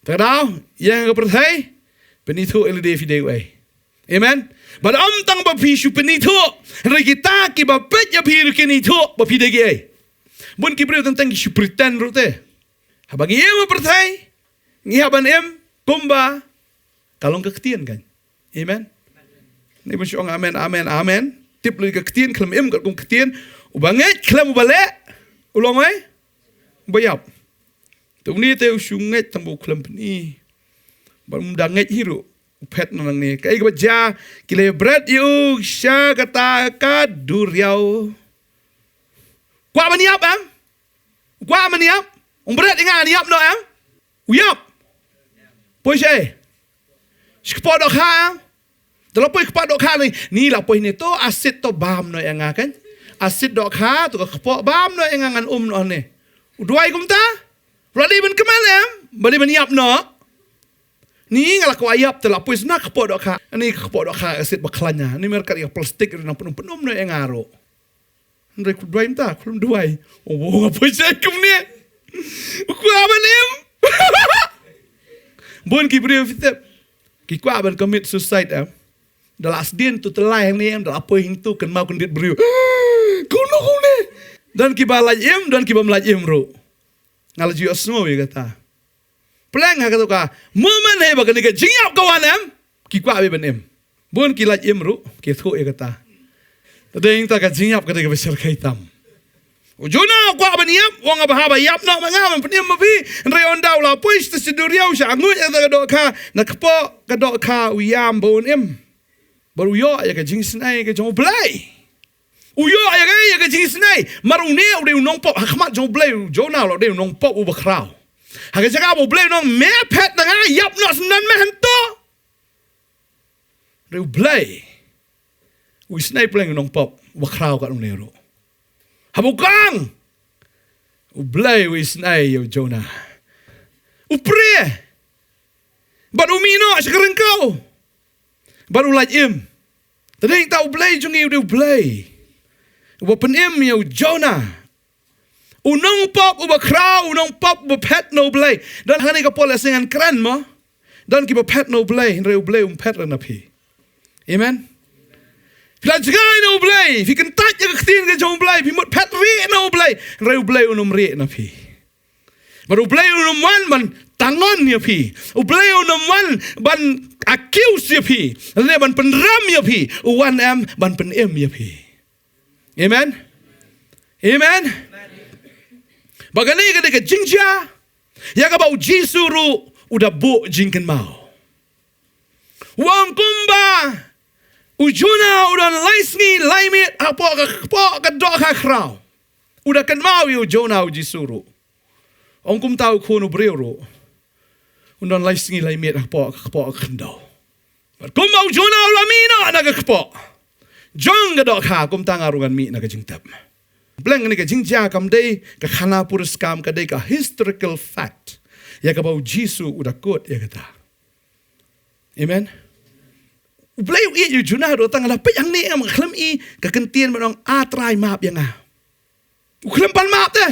Te ka daw, ïa nga ka pyrthei, pynithuh ïa lade phi dei uei. Amen. Bad ym tang ba phi shu pynithuh, hynrei kita kiba peit ïa phi ruh kin ithuh ba phi dei kiei. Bun ki briew tang tang ki shu pretend ruh te. Haba ngi im ha pyrthei, ngi hap ban im kumba ka long ka ktien kan. Amen. Ngi ban shu ong amen, amen, amen. Tip lei ka ktien, khlem im katkum ktien. Uba ngeit khlem uba leh, u long ei, uba ïap. Te une te u shu ngeit tang ba u khlem pyni. Bad um da ngeit hi ruh, u phet na nangne. Kaei kaba jia, ki la bret ïa u sha kata ka duriaw. Kwah ban ïap em? Kwah ban ïap? Um bret ïa nga ngan ïap noh em? U ïap. Poi shaei? Sha kpoh dohkha em? Te la poi kpoh dohkha ni, ni la poi ne to, acid to bam noh ïa nga kan. Acid dohkha to ka kpoh bam noh ïa nga ngan um noh ne. U duwai kumta? Ba dei ban kmen em? Ba dei ban ïap noh? Ni nga la kwah ïap, te la poi sha kpoh dohkha. Ni kpoh dohkha acid ba khlaiñ ïa. Ni mer kat ïa plastik nang pynum pynum noh ïa nga ruh. Hynrei u duwai mynta, u duwai. O, nga poi shaei kumne? U kwah ban im. Bun ki briew phi tip, ki kwah ban commit suicide em. Da la sdien tu tylli hangne em, da la poi hangtu kynmaw kyndit briew. Kumno kumne? Don kiba lait im, don kiba ym lait im ruh. Nga la ju ïohsngew ïa kata. pleng ha kato ka moment hei ba kane ka jingïap ka wan em, ki kwah beit ban im. Bun ki lait im ruh, ki ïathuh ïa kata. Te dei ïa kata ka jingïap ka dei kaba shyrkhei tam. U Jonah u kwah ban ïap, u ong ba haba ïap noh ma nga ngan pynim ma phi. Hynrei ynda u la poi sha duriaw, sha nguid ïa kata ka dohkha, na kpoh ka dohkha u ïam ba un im. Bad u ïoh ïa ka jingisynei ka jong U Blei. U ïoh ïa ka, ïa ka jingisynei. Namar une u dei u nongpop, ha khmat jong U Blei u Jonah u la dei u nongpop uba khraw. Ha ka jaka ba U Blei u ong me phet na nga, ïap noh syndon me hangto. Hynrei U Blei u isynei pleng ïa u nongpop uba khraw kat une ruh. Haba u kang, U Blei u isynei ïa u Jonah. U prie. Bad u mih noh sha ka ryngkew. Bad u lait im. Te dei ïa kata U Blei jong ngi u dei U Blei uba pynim ïa u Jonah. U nongpop uba khraw, u nongpop uba phet na U Blei. Don hangne ka por lehse ngan kren mo. Don kiba phet na U Blei, hynrei U Blei um phet re na phi. Amen. Phi la jngai na U Blei, phi kyntait ïa ka ktien ka jong U Blei, phi mut phet rieh na U Blei, hynrei U Blei un ym rieh na phi. Bad U Blei un ym wan ban tangon ïa phi. U Blei un ym wan ban accuse ïa phi. Lane ban pynrem ïa phi. U wan em ban pynim ïa phi. Amen. Amen. Ba kane ka dei ka jingjia ïa kaba U Jisu ruh u da buh jingkynmaw. U ong kumba u Jonah u don lai sngi lai miet hapoh ka, hapoh ka dohkha khraw. U da kynmaw ïa u Jonah U Jisu ruh. Ong kumta u Khun u briew ruh un don lai sngi lai miet hapoh, hapoh ka khyndew. Bad kumba u Jonah u la mih noh na ka kpoh jong ka dohkha, kumta nga ruh ngan mih na ka jingtep. Pleng kane ka jingjia kam dei ka khana puriskam, ka dei ka historical fact ïa kaba U Jisu u da kut ïa kata. Amen. U Blei u ïeit ïa u Jonah ruh, tang la peit hangne ngam khlem i ka kyntien ban ong, A Trai map ïa nga. U khlem pan map te.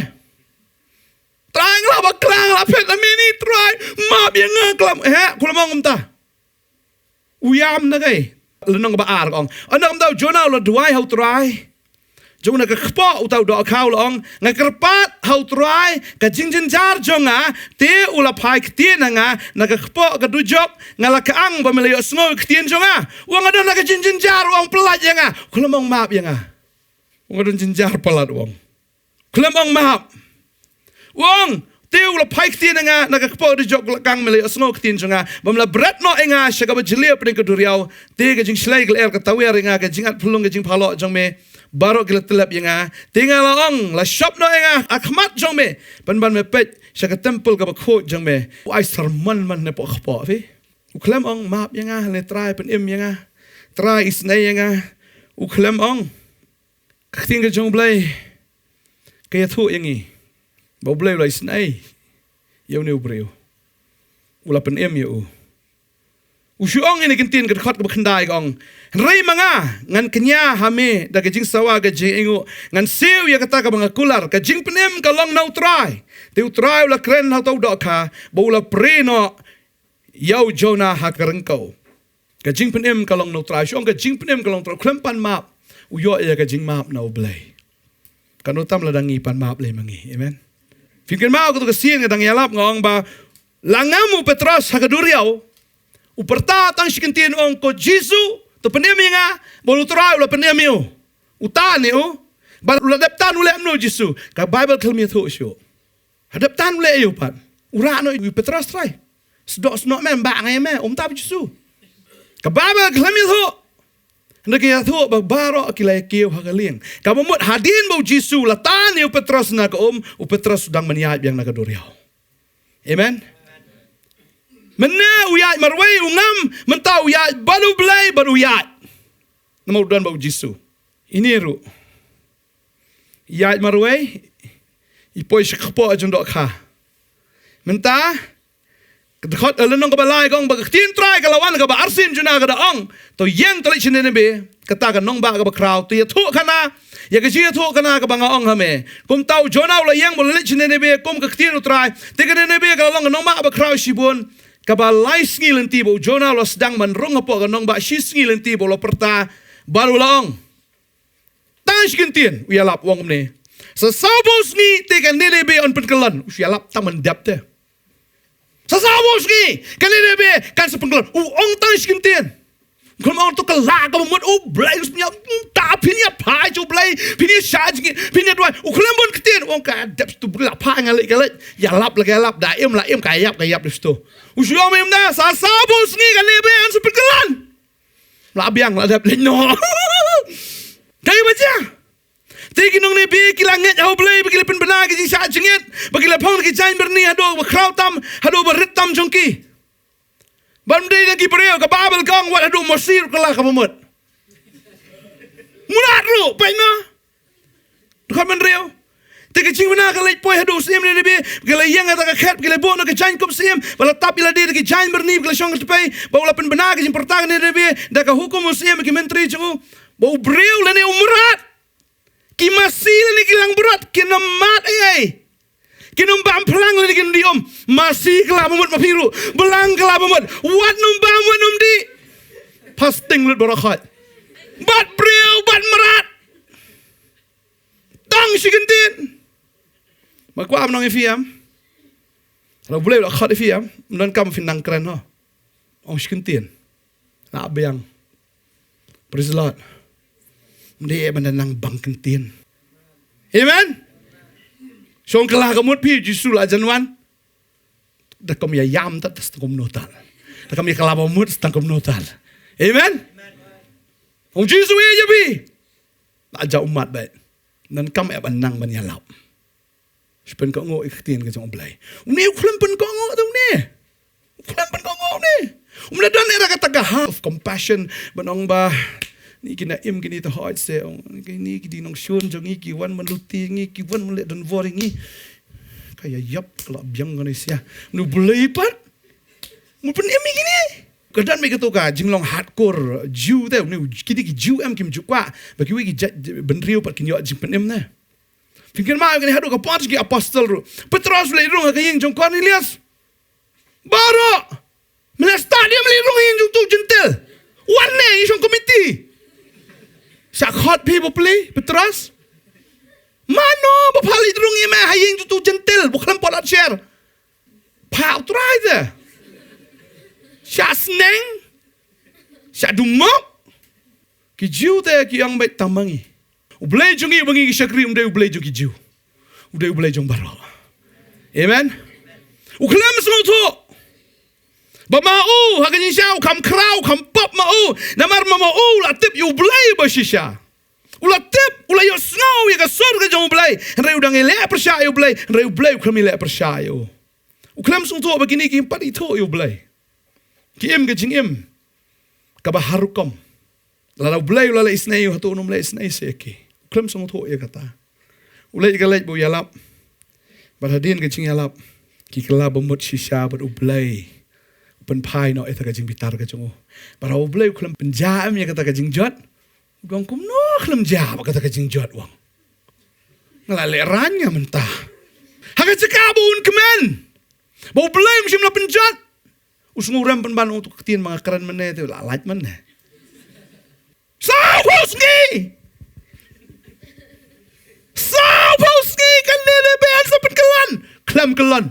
Trai nga la bakla, nga la phet na mini, Trai map ïa nga, khlem, he, khlem ong kumta. U ïam na kaei? Lynnong ba ar ka ong, ynda kumta u Jonah u la duwai ha U Trai jong na ka kpoh uta u dohkha u la ong, nga kyrpad ha U Trai ka jingjynjar jong nga, te u la phai ktien ha nga na ka kpoh ka dujok, nga la kyang ba me la ïohsngew ktien jong nga. U ong nga don na ka jingjynjar, u ong pyllait ïa nga. U khlem ong map ïa nga. U ong nga don jynjar palat, u ong. Khlem ong map. U ong, te u la phai ktien ha nga na ka kpoh dujok, la kyang me la ïohsngew ktien jong nga, ba me la bret noh ïa nga sha kaba jylliew hapdeng ka duriaw. Te ka jingshlei ka lyer ka tawiar ïa nga, ka jingat phyllung ka jingphalok jong me baroh ki la tyllep ïa nga. Te nga la ong, la shop noh ïa nga ha khmat jong me, pynban me peit sha ka templ kaba khuid jong me. U ai sermon man ne poh kpoh phi. U khlem ong map ïa nga, ne Trai pynim ïa nga, Trai isynei ïa nga. U khlem ong. Ka ktien ka jong U Blei ka ïathuh ïa ngi ba U Blei u la isynei ïa une u briew, u la pynim ïa u. U shu ong ïa kane ka ktien, ka dkhot kaba khyndai ka ong, hynrei ma nga ngan kñia ha me da ka jingsawa ka jingainguh, ngan siew ïa kata kaba nga kular, ka jingpynim ka long na U Trai. Te U Trai u la kren ha uta u dohkha ba u la prie noh ïa u Jonah ha ka ryngkew. Ka jingpynim ka long na U Trai. Shu ong ka jingpynim ka long U Trai. U khlem pan map, u ïoh ïa ka jingmap na U Blei. Katno tam lada ngi pan map lei ma ngi. Amen. Phin kynmaw katto ka sien nga dang ïalap nga ong ba la ngam u Petros ha ka duriaw, u pyrta tang shi kyntien, ong, ko Jisu, to pynim ïa nga. Bad U Trai u la pynim ïa u. U tan ïa u. Bad u la dep tan u leh kumno Jisu? Ka Baibl khlem ïathuh shuh. Ha dep tan u leh ïa u pat, u rah noh ïa u Petros, Trai, sdok snoh me, ym bah nga ïa me, um tap Jisu. Ka Baibl khlem ïathuh. Hynrei ka ïathuh ba baroh ki la ïa kiew ha ka lieng. Kaba mut hadien ba u Jisu u la tan ïa u Petros na ka um, u Petros u dang ban ïaid biang na ka duriaw. Amen. Mynne u ïaid marwei, u ngam, mynta u ïaid bad U Blei bad u ïaid. Namar u don bad u Jisu. Ine ruh. Ïaid marwei, i poi sha kpoh jong dohkha. Mynta ka dkhot, eh, lynnong kaba lai ka ong ba ka ktien Trai ka la wan ha kaba arsien Jonah, ka da ong, to ïeng, to leit sha Nineveh, kata ka nongbah kaba khraw, to ïathuhkhana ïa ka jingïathuhkhana kaba nga ong ha me. Kumta u Jonah u la ïeng bad u la leit sha Nineveh kum ka ktien U Trai. Te ka Nineveh ka la long ka nongbah kaba khraw shibun. Kaba lai sngi lynti ba u Jonah u la sdang ban rung hapoh ka nongbah, shi sngi lynti ba u la pyrta. Bad u la ong, tang shi kyntien u ïalap, u ong kumne, sa sawphew sngi te ka Nineveh yn pynkyllon. U shu ïalap tang ban dep te. Sa saw phew sngi ka lade be kan sa pynkyllon. U ong tang shi kyntien. Khlem ong to ka la ka mut, U Blei, u sngewthuh, ta phin ïa phai sha U Blei, phin ïa shah jingim, phin ïa duwai. U khlem bun kyntien, u ong ka dep tu la phai nga leit ka leit. Ïalap la ka ïalap, da im la im, ka ïap ka ïap dep tu. U shu ong mynta sa saw phew sngi ka lade be kan sa pynkyllon. La biang la dep leit noh. Kaei ba jia? Te ki nongnebi ki la ngeit ha U Blei ba ki la pynbna ki jingshah jingit, ba ki la phong da ki jaiñ byrni haduh ba khraw tam, haduh ba rit tam jong ki. Bym dei na ki briew, ka Baibl ka ong wat haduh Mosi ruh ka la ka bamut. Murad ruh, peit noh. Dkhot mynriew. Te ka jingbna ka leit poi haduh u syiem Ninibi, ba ki la ïeng ha kata ka khet, ba ki la buh noh ka jaiñkup syiem, ba la tap ïa lade da ki jaiñ byrni, ba ki la shong ka tpei, ba u la pynbna ka jingpyrta ka Ninibi da ka hukum u syiem, ki myntri jong u, ba u briew lane u mrad, ki masi lane ki langbrot, kin ym mad ei ei. Kin ym bam phlang lane kin ym dih um. Masi ka la bamut ma phi ruh. Blang ka la bamut. Wat nym bam, wat nym dih. Fasting lut baroh khoit. Bad briew, bad mrad. Tang shi kyntien. Ma kwah ban ong ïa phi em. Lada U Blei u la khot ïa phi em, ym donkam phin nang kren ho. Ong shi kyntien. La biang. Praise the Lord. Ym dei ban da nang bang kyntien. Amen. Shong kylla ka mut phi, Jisu la jan wan. Da kam ïa ïam tad, tang kumno tad. Da kam ïa kylla bamut, tang kumno tad. Amen. Ong Jisu ïa ïa phi. La jaw ummat bad. Ym donkam ïa ban nang ban ïalap. Shu pynkohnguh ïa ka ktien ka jong U Blei. Une u khlem pynkohnguh te une. U khlem pynkohnguh une. Um la don ïa kata ka heart of compassion. Ban ong ba, ni ki na im kine te hooid se, ong, kine ki dei nongshun jong ngi, ki wan ban luti ngi, ki wan ban leh donbor ïa ngi. Ka ïa ïap ka la biang kane sia. Une U Blei pat. Mut pynim ïa kine. Ka don beit kato ka jinglong hardcore Jiw te, une u, kine ki Jiw em kim ju kwah ba kiwei ki jait bynriew pat kin ïoh jingpynim ne. Phin kynmaw ïa kane haduh ka por ki apostol ruh. Petros u leit rung ha ka ïing jong Kornelius. Baroh. Me leh stad ïa me leit rung ha ïing jong uto u Jentil. Wan ne ïa shong komiti. Shah khot phi bapli, Petros. Mano ba pha leit rung ïa me ha ïing jong uto u Jentil, ba khlem pat lad sher. Pha U Trai te. Shah sneng. Shah dumok. Ki Jiw te ki ong beit tang ma ngi. U Blei jong ngi uba ngi ki shakri um dei U Blei jong ki Jiw. U dei U Blei jong baroh. Amen. U khlem sngewthuh ba ma u ha ka jingshisha u kham khraw, u kham pop ma u. Namar ma ma u u la tip ïa U Blei ba shisha. U la tip, u la ïohsngew ïa ka sur ka jong U Blei. Hynrei u dang ïaleh pyrshah ïa U Blei. Hynrei U Blei u khlem ïaleh pyrshah ïa u. U khlem sngewthuh ba kine kim pat ithuh ïa U Blei. Ki im ka jingim kaba har rukom. Lada U Blei u la leh isynei, hato un ym leh isynei seh ïa ki? U khlem sngewthuh ïa kata. U leit ka leit ba u ïalap. Bad hadien ka jingïalap, ki kylla bamut shisha bad U Blei. U pynphai noh ïa kata ka jingbitar ka jong u. Bad haba U Blei u khlem pynjah em ïa kata ka jingjot, u ong kumno khlem jia bad kata ka jingjot, u ong. Nga la lehraiñ nga mynta. Ha ka jaka ba un kmen ba U Blei um shym la pynjot, u sngew rem pynban, u ong to ka ktien ba nga kren mynne te la lait mynne. Saw phew sngi. Saw phew sngi ka lade be kan sa pynkyllon. Khlem kyllon.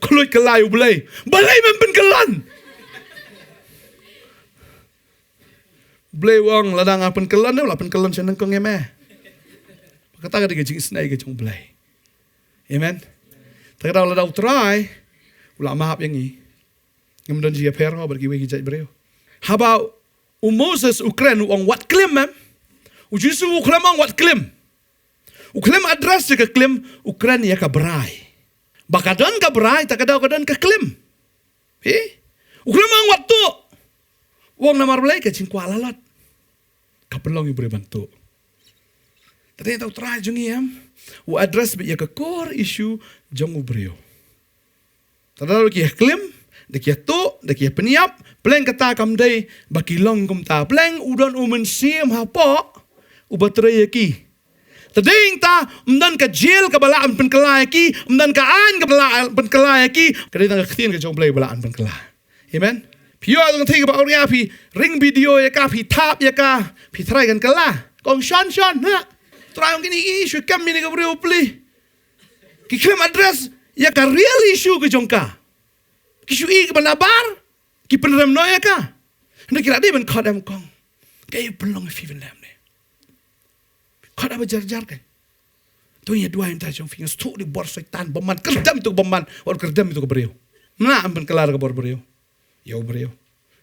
Khluit kylla ïa U Blei. Balei mem pynkyllon? Blei u ong lada nga pynkyllon, u la pynkyllon sha nyngkong ïa me. Kata ka dei ka jingisynei ka jong U Blei. Amen. Te ka daw lada U Trai u la map ïa ngi, ngim don jingïapher ho bad kiwei ki jait briew. Haba u Moses u kren u ong wat klim, em? U Jisu u khlem ong wat klim. U khlem address ïa ka klim, u kren ïa ka brai. Ba ka don ka brai, te ka daw ka don ka klim. Phi? U khlem ong wat tuh. U ong namar balei? Ka jingkwah la lot. Ka pynlong ïa u briew ban tuh. Te dei ta U Trai jong ngi, em, u address beit ïa ka core issue jong u briew. Te da ki ïa klim, da ki ïa tuh, da ki ïa pynïap, pleng kata kam dei ba ki long kumta. Pleng u don u Mynsiem hapoh uba trei ïa ki. Te dei ta, ym don ka jail kaba lah ban pynkylla ïa ki, ym don ka aiñ kaba lah ban pynkylla ïa ki. Ka dei tang ka ktien ka jong U Blei ba lah ban pynkylla. Amen. Phi ïoh tang thei kaba awria, phi ring video ïa ka, phi thap ïa ka, phi trai kan kylla. Kong shon shon, ha. Trai ong kine ki shu kem ïa kane ka briew bapli. Ki khlem address ïa ka real issue ka jong ka. Ki shu i ka ban nabar, ki pynrem noh ïa ka. Hynrei ki la dei ban khot em kong. Kaei pynlong ïa phi ban leh ne? Khot aba jar jar kan. To ïa duwai mynta jong phi, nga sngewthuh dei bor Soitan bymman, kyrdem ïa uto bymman, wat kyrdem ïa uto ka briew. Mla em ban kylla da ka bor briew. Ïa u briew.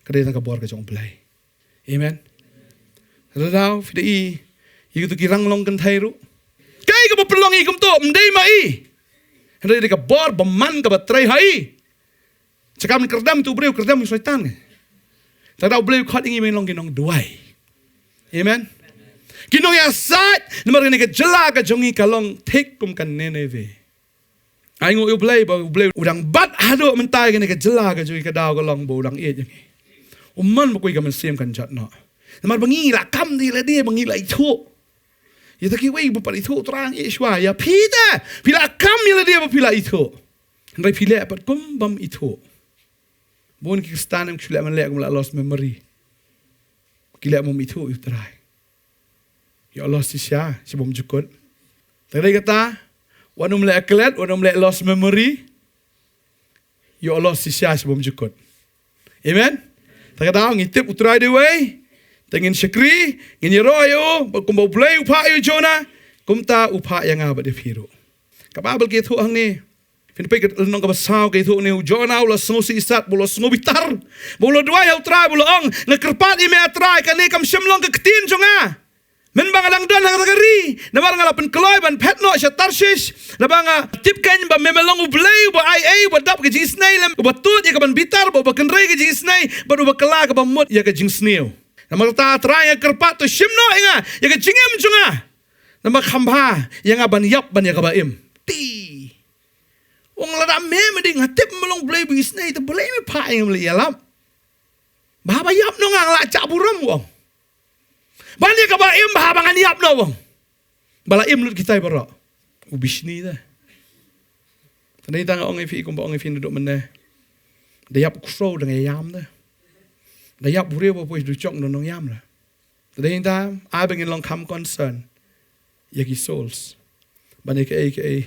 Ka dei tang ka bor ka jong U Blei. Amen. Lada phi da i ïa kito ki rang long kynthei ruh, kaei kaba pynlong i kumto? Ym dei ma i. Hynrei dei ka bor bymman kaba trei ha i. Sha kam kyrdem ïa uto u briew, kyrdem ïa u Soitan. Te da U Blei u khot ïa ngi ban long ki nongduwai. Amen. Ki nongïasaid, namar kane ka jylla ka jong ngi ka long thik kum ka Nineveh. Ai nguh ïa U Blei ba U Blei u dang bat haduh mynta ïa kane ka jylla ka jong ngi, ka daw ka long ba u dang ïeit ïa ngi. U mon ba kawei ka mynsiem kan jot noh. Namar ba ngi la kam ïa lade ba ngi la ithuh. Ïa ta kiwei ba pat ithuh, Trai nga ïeit shuwa ïa phi te. Phi la kam ïa lade ba phi la ithuh. Hynrei phi leh pat kum bym ithuh. Bun ki Khristan em ki shu leh man leh kum la lost memory. Ki leh bym ithuh ïa u Trai. Ïoh lost shisha, sha bym jukut. Te dei kata, wat nym leh klet, wat nym leh lost memory. Ïoh lost shisha, sha bym jukut. Amen. Te kata ngi tip u Trai dei uwei. Te ngin shakri, ngin ïaroh ïa u, bad kumba U Blei u phah ïa u Jonah, kumta u phah ïa nga bad ïa phi ruh. Ka Baibl ka ïathuh hangne. Phin peit ka lynnong kaba saw ka ïathuh hangne, u Jonah u la sngewsih sat, ba u la sngewbitar. Ba u la duwai ha u Trai, ba u la ong, nga kyrpad ïa me ah Trai, kane kam shym long ka ktien jong nga. Mynba nga dang don ha kata ka ri, namar nga la pynkloi ban phet noh sha Tarshish, naba nga tip kein ba me me long U Blei uba ai ei, uba dap ka jingisynei lem, uba tuid ïa ka ban bitar, bad uba kynrei ka jingisynei, bad uba kylla kaba mut ïa ka jingsniew. Namar kata Trai nga kyrpad to shim noh ïa nga, ïa ka jingim jong nga. Namar kham bha ïa nga ban ïap ban ïa kaba im. Te u ong lada me me dei nga tip me long Blei ba isynei, te balei me phah ïa nga ban leit ïalap? Bha ba ïap noh nga, nga la jah burom u ong. Ban ïa kaba im bha ba ngan ïap noh u ong. Ba la im lut kita baroh. U bishni te. Te dei tang nga ong ïa phi kumba ong ïa phi naduh mynne. Da ïap u khyndew dang ïam te. Da ïap u briew ba poi sha dujok u nongïam la. Te dei tang ai ba ngin long kham concern ïa ki souls. Ban ïa kaei kaei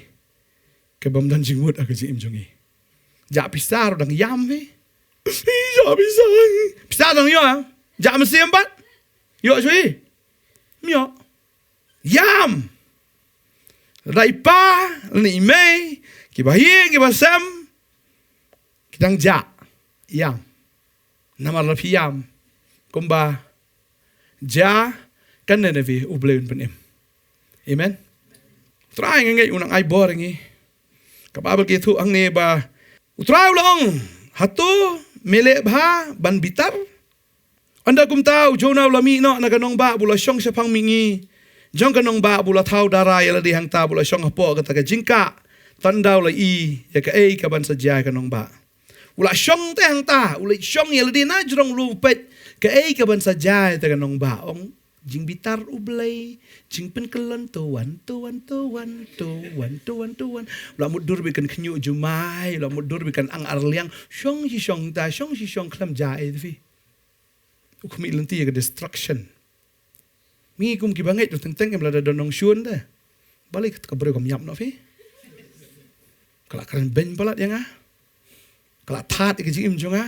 ka bym don jingmut ha ka jingim jong ngi. Jah pisa ruh dang ïam phi. Jah pisa. Pisa dang ïoh. Jah mynsiem pat. Ïoh shuh. Ym ïoh. Ïam. Lada i pa lane i mei, kiba ïing kiba sem, ki dang jah ïam. Namar lada phi ïam kumba jia ka Nineveh, U Blei un pynim. Amen. U Trai nga ngeit un nang ai bor ïa ngi. Ka Baibl ka ïathuh hangne ba U Trai u la ong, hato me leh bha ban bitar? Ynda kumta u Jonah u la mih noh na ka nongbah, ba u la shong shaphang mihngi jong ka nongbah, ba u la thaw dara ïa lade hangta, ba u la shong hapoh kata ka jingkah. Tang ynda u la i ïa kaei kaban sa jia ïa ka nongbah. U la shong te hangta, u la shong ïa lade na jrong, u la peit kaei kaban sa jia ïa kata ka nongbah. Ong, jingbitar U Blei, jingpynkyllon, to wan, to wan, to wan, to wan, to wan, to wan. U la mutdur bad kan khynñiuh jumai, u la mutdur bad kan ang arliang, shong shi shong ta, shong shi shong, khlem jia ei te phi. U khmih lynti ïa ka destruction. Ngi kum kiba ngeit ruh teng teng em, lada don nongshun te, balei kata ka briew kam ïap noh phi? Ka la kren beiñ palat ïa nga. Ka la thad ïa ka jingim jong nga.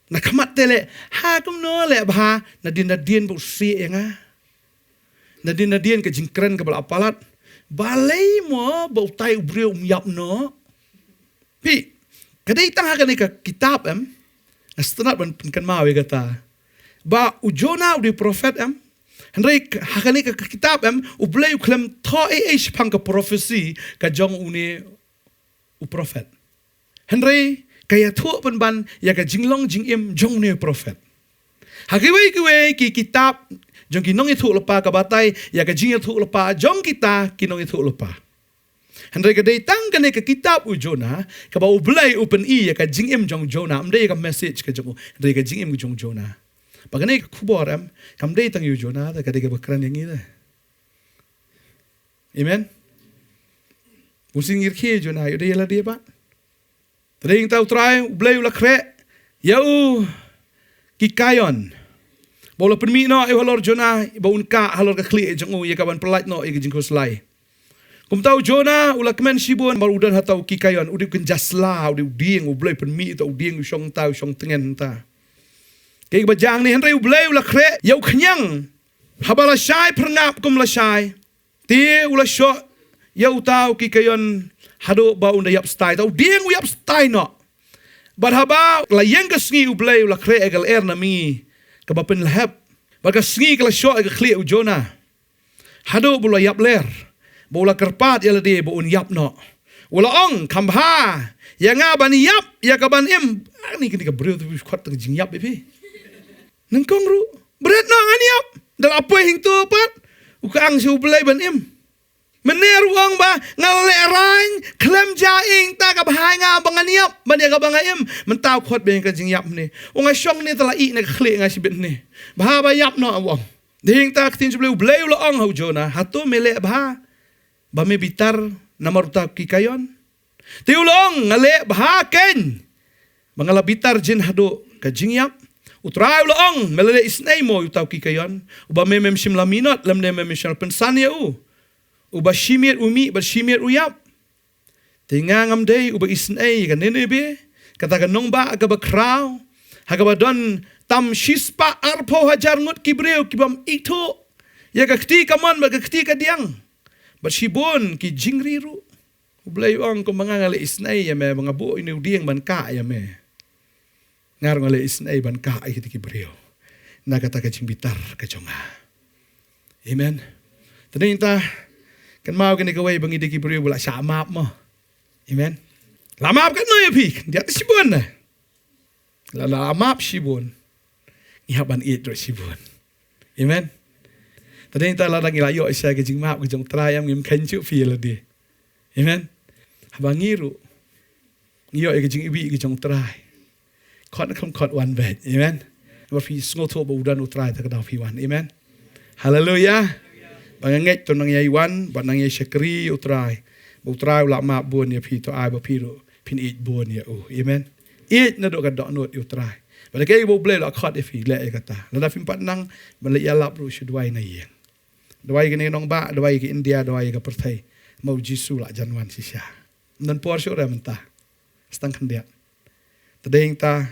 Na khmat te leh, ha kumno leh bha, nadien nadien ba u sieh ïa nga. Nadien nadien ka jingkren kaba la palat. Balei mo ba utai u briew um ïap noh? Phi, ka dei tang ha kane ka kitab em, nga sngewtynnat ban pynkynmaw ïa kata. Ba u Jonah u dei u prophet em. Hynrei ha kane ka kitab em, U Blei u khlem thoh ei ei shaphang ka prophecy ka jong une u prophet. Hynrei ka ïathuh pynban ïa ka jinglong jingim jong une u prophet. Ha kiwei kiwei ki kitab jong ki nongïathuhlypa ka batai ïa ka jingïathuhlypa jong kita ki nongïathuhlypa. Hynrei ka dei tang kane ka kitab u Jonah, kaba U Blei u pyni ïa ka jingim jong Jonah, ym dei ïa ka message ka jong u, hynrei ka jingim jong Jonah. Ba kane ka khubor em, kam dei tang ïa u Jonah te, ka dei kaba kren ïa ngi te. Amen. Bun sien ngi rkhie ïa u Jonah, ïoh dei ïa lade pat. Te dei hangta U Trai U Blei u la khreh ïa u kikaïon, ba u la pynmih noh ïa u halor Jonah, ba un kah halor ka khlieh jong u ïa kaban pyllait noh ïa ka jingkhuslai. Kumta u Jonah u la kmen shibun namar u don ha uta u kikayon, u dei u kynja sla, u dei u dieng, U Blei pynmih uta u dieng u shong mynta, u shong tngen mynta. Kaei kaba jia hangne? Hynrei U Blei u la khreh ïa u khñiang. Haba lashai phyrngap kum lashai, te u la shoh ïa uta u kikayon haduh ba un da ïap stai. Uta u dieng u ïap stai noh. Bad haba la ïeng ka sngi, U Blei u la khreh ïa ka lyer na mihngi kaba pynlehep. Bad ka sngi ka la shoh ïa ka khlieh u Jonah haduh ba u la ïap ler, ba u la kyrpad ïa lade ba un ïap noh. U la ong, kham bha ïa nga ban ïap ïa ka ban im. Ani kane ka briew te u khot tang jingïap ïa phi. Nyngkong ruh, bret noh, ngan ïap. Da la poi hangto pat, u kyang sha U Blei ban im. Mynne ruh u ong ba nga la lehraiñ khlem jia ïing, te ka bha ïa nga ba ngan ïap ban ïa kaba nga im. Mynta u khot beiñ ka jingïap hangne. U nga shong ne te la ih na ka khlieh nga shibit hangne. Bha ba ïap noh, u ong. Te hangta ka ktien jong U Blei, U Blei u la ong ha u Jonah, hato me leh bha ba me bitar namar uta u kikayon? Te u la ong, nga leh bha keiñ ba nga la bitar jin haduh ka jingïap. U Trai u la ong, me la leh isynei mo ïa uta u kikayon, uba me mem shym la minot lymne mem shym la pynsan ïa u, uba shi miet u mih bad shi miet u ïap? Te nga ngam dei uba isynei ïa ka Nineveh, kata ka nongbah kaba khraw, ha kaba don tam shispah arphew hajar ngut ki briew ki bym ithuh ïa ka kti kamon bad ka kti kadiang, bad shibun ki jingri ruh? U Blei u ong, kumba nga nga leh isynei ïa me ba nga buh ïa une u dieng ban kah ïa me, nga ruh nga leh isynei ban kah ïa kita ki briew na kata ka jingbitar ka jong nga. Amen. Te dei nangta, kynmaw kane kawei ba ngi dei ki briew ba la shah map mo. Amen. La map katno ïa phi? Khyndiat shibun na. La, la map shibun, ngi hap ban ïeit ruh shibun. Amen. Te dei nangta, lada ngi la ïoh sha ka jingmap ka jong U Trai, em, ngim kheiñ shuh phi ïa lade. Amen. Haba ngi ruh ngi ïoh ïa ka jingiwbih ka jong U Trai, khot ne khlem khot, wan beit. Amen. Ba phi sngewthuh ba u don U Trai te ka daw phi wan. Amen. Haleluya. Ba nga ngeit to nang ïai wan bad nang ïai shakri ïa U Trai, ba U Trai u la map bun ïa phi, to ai ba phi ruh phin ïeit bun ïa u. Amen. Ïeit naduh ka dohnud ïa U Trai. Bad kaei ba U Blei u la khot ïa phi, leh ïa kata. Lada phim pat nang ban leit ïalap ruh, shu duwai na ïing. Duwai ïa kane ka nongbah, duwai ïa ka India, duwai ïa ka pyrthei. Namar U Jisu u la jan wan shisha. Ym don por shuh re mynta. Sa tang khyndiat. Te dei nangta,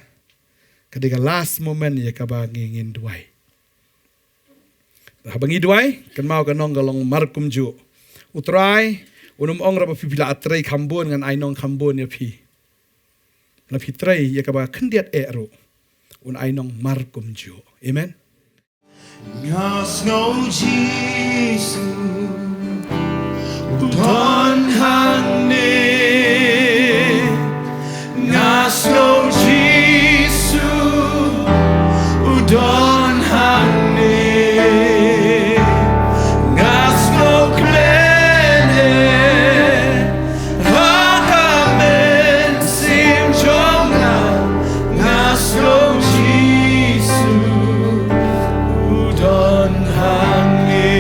ka dei ka last moment ïa kaba ngi, ngin duwai. Haba ngi duwai, kynmaw, ka nong ka long mar kumjuh. U Trai un ym ong re ba phi, phi la trei kham bun ngan ai nong kham bun ïa phi. La phi trei ïa kaba khyndiat eh ruh, un ai nong mar kumjuh. Amen. Nga sngew Jisu u don hangne. Nga sngew Jisu u don hangne. Nga sngew khlem ha ka mynsiem jong nga. Nga sngew Jisu u don hangne.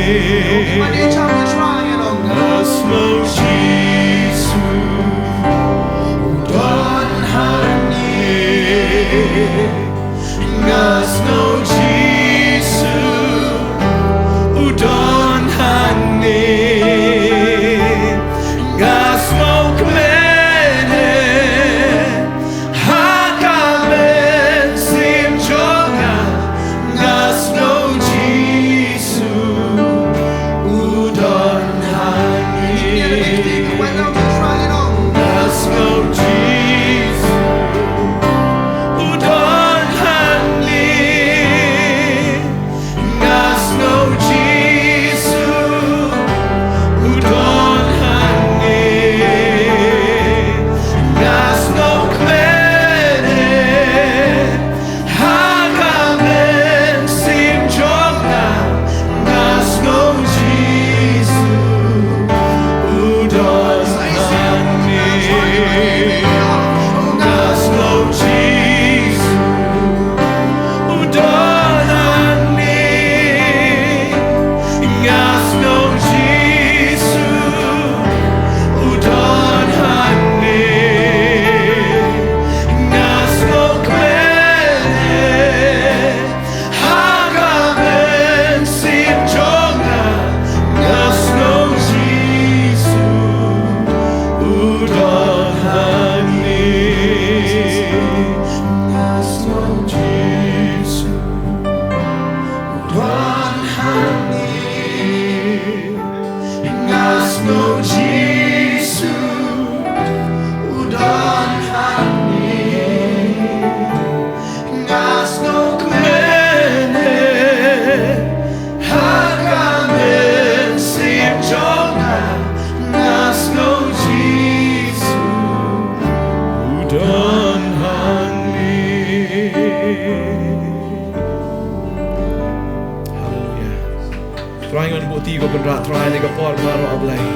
Ti ko Kynrad Trai, ha kane ka por baroh, A Blei,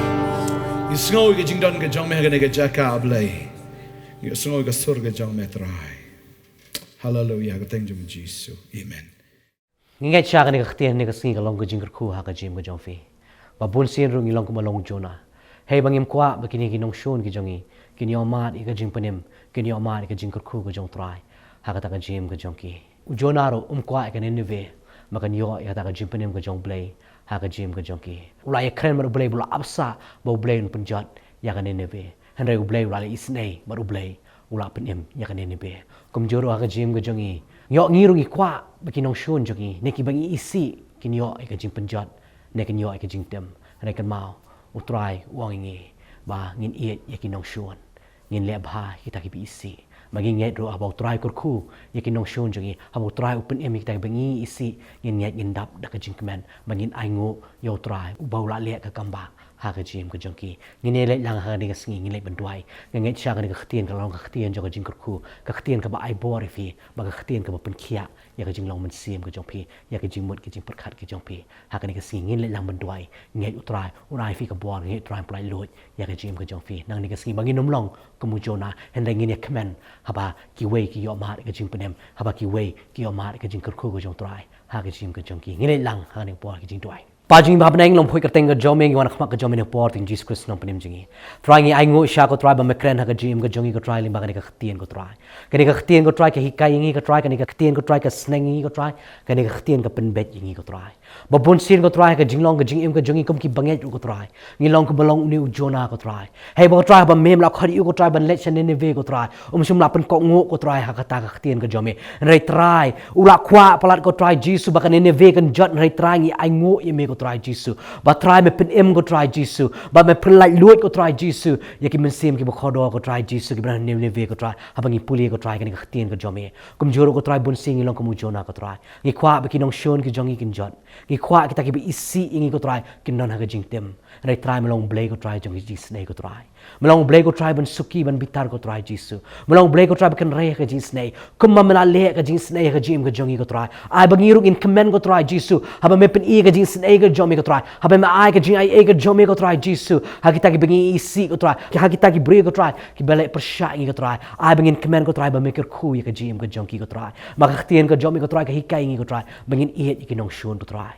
ngi sngew ïa ka jingdon ka jong me ha kane ka jaka, A Blei. Ngi sngew ïa ka sur ka jong me, Trai. Haleluia, ha ka kyrteng jong u Jisu. Amen. Ngi ngeit sha kane ka ktien, kane ka sngi ka long ka jingkyrkhu ha ka jingim ka jong phi. Ba bun sien ruh ngi long kumba long u Jonah. Hei ba ngim kwah ba kine ki nongshun ki jong ngi kin ïoh mad ïa ka jingpynim, kin ïoh mad ïa ka jingkyrkhu ka jong u Trai ha kata ka jingim ka jong ki. U Jonah ruh um kwah ïa ka Nineveh ba kan ïoh ïa kata ka jingpynim ka jong U Blei ha ka jingim ka jong ki. U la ïakren bad U Blei, u la ap sah ba U Blei un pynjot ïa ka Nineveh. Hynrei U Blei u la leh isynei bad U Blei u la pynim ïa ka Nineveh. Kumjuh ruh ha ka jingim ka jong ngi, ïoh ngi ruh ngi kwah ba ki nongshun jong ngi ne kiba ngi isih kin ïoh ïa ka jingpynjot ne kin ïoh ïa ka jingtim. Hynrei kynmaw, U Trai u ong ïa ngi ba ngin ïeit ïa ki nongshun, ngin leh bha ïa kita kiba isih. Ba ngin ngeit ruh haba U Trai u kyrkhu ïa ki nongshun jong ngi, haba U Trai u pynim ïa kita kiba ngi isih, ngin ngeit, ngin dap da ka jingkmen ba ngin ainguh ïa U Trai uba u la leh ka kambah ha ka jingim ka jong ki. Ngin ïa leit lang ha kane ka sngi, ngin leit ban duwai. Nga ngeit sha kane ka ktien ka long ka ktien jong ka jingkyrkhu, ka ktien kaba ai bor ïa phi, bad ka ktien kaba pynkhiah ïa ka jinglong mynsiem ka jong phi, ïa ka jingmut ka jingpyrkhat ka jong phi. Ha kane ka sngi ngin leit lang ban duwai. Ngeit U Trai un ai ïa phi ka bor, ngeit U Trai un pyllait luid ïa ka jingim ka jong phi. Nangne ka sngi ba ngin ym long kum u Jonah, hynrei ngin ïa kmen haba kiwei ki ïoh mad ïa ka jingpynim, haba kiwei ki ïoh mad ïa ka jingkyrkhu ka jong U Trai ha ka jingim ka jong ki. Ngin leit lang ha kane ka por ka jingduwai. Kpa jong ngi ba ha bneng, long phuh ïa ka kyrteng ka jong me, ngi wan ha khmat ka jong me ha ka por, ha ïing Jisu Khrist u nongpynim jong ngi. Trai, ngi ainguh sha ko Trai ba me kren ha ka jingim ka jong ngi ko Trai, lyngba kane ka ktien ko Trai. Kane ka ktien ko Trai ka hikai ïa ngi ko Trai, kane ka ktien ko Trai ka sneng ïa ngi ko Trai, kane ka ktien ka pynbeit ïa ngi ko Trai. Ba bun sien ko Trai ha ka jinglong ka jingim ka jong ngi kum ki bangeit ruh ko Trai, ngi long kumba long une u Jonah ko Trai. Hei ba ko Trai haba me la khot ïa u ko Trai ban leit sha Nineveh ko Trai, um shym la pynkohnguh ko Trai ha kata ka ktien ka jong me. Hynrei Trai, u la kwah palat ko Trai Jisu ba ka Nineveh kan jot, hynrei Trai ngi ainguh ïa me ko Trai Jisu. Ba Trai me pynim ko Trai Jisu, ba me pyllait luid ko Trai Jisu ïa ki mynsiem kiba kordor ko Trai Jisu, kiba na Nineveh ko Trai. Haba ngi pule ko Trai kane ka ktien ka jong me, kumjuh ruh ko Trai bun sien ngi long kum u Jonah ko Trai. Ngi kwah ba ki nongshun ki jong ngi kin jot. Ngi kwah kita kiba isih ïa ngi ko Trai kin don ha ka jingtim. Hynrei Trai me long U Blei ko Trai jong ka jingisynei ko Trai. Me long U Blei ko Trai ban suki ban bitar ko Trai Jisu. Me long U Blei ko Trai ba kynrei ha ka jingisynei. Kumba me la leh ka jingisynei ha ka jingim ka jong ngi ko Trai, ai ba ngi ruh ngin kmen ko Trai Jisu. Haba me pyni ka jingisynei ka jong me ko Trai, haba me ai ka jingaiei ka jong me ko Trai Jisu ha kita kiba ngi isih ko Trai, ha kita ki briew ko Trai kiba leh pyrshah ïa ngi ko Trai, ai ba ngin kmen ko Trai ba me kyrkhu ïa ka jingim ka jong ki ko Trai. Ba ka ktien ka jong me ko Trai ka hikai ïa ngi ko Trai ba ngin ïeit ïa ki nongshun ko Trai.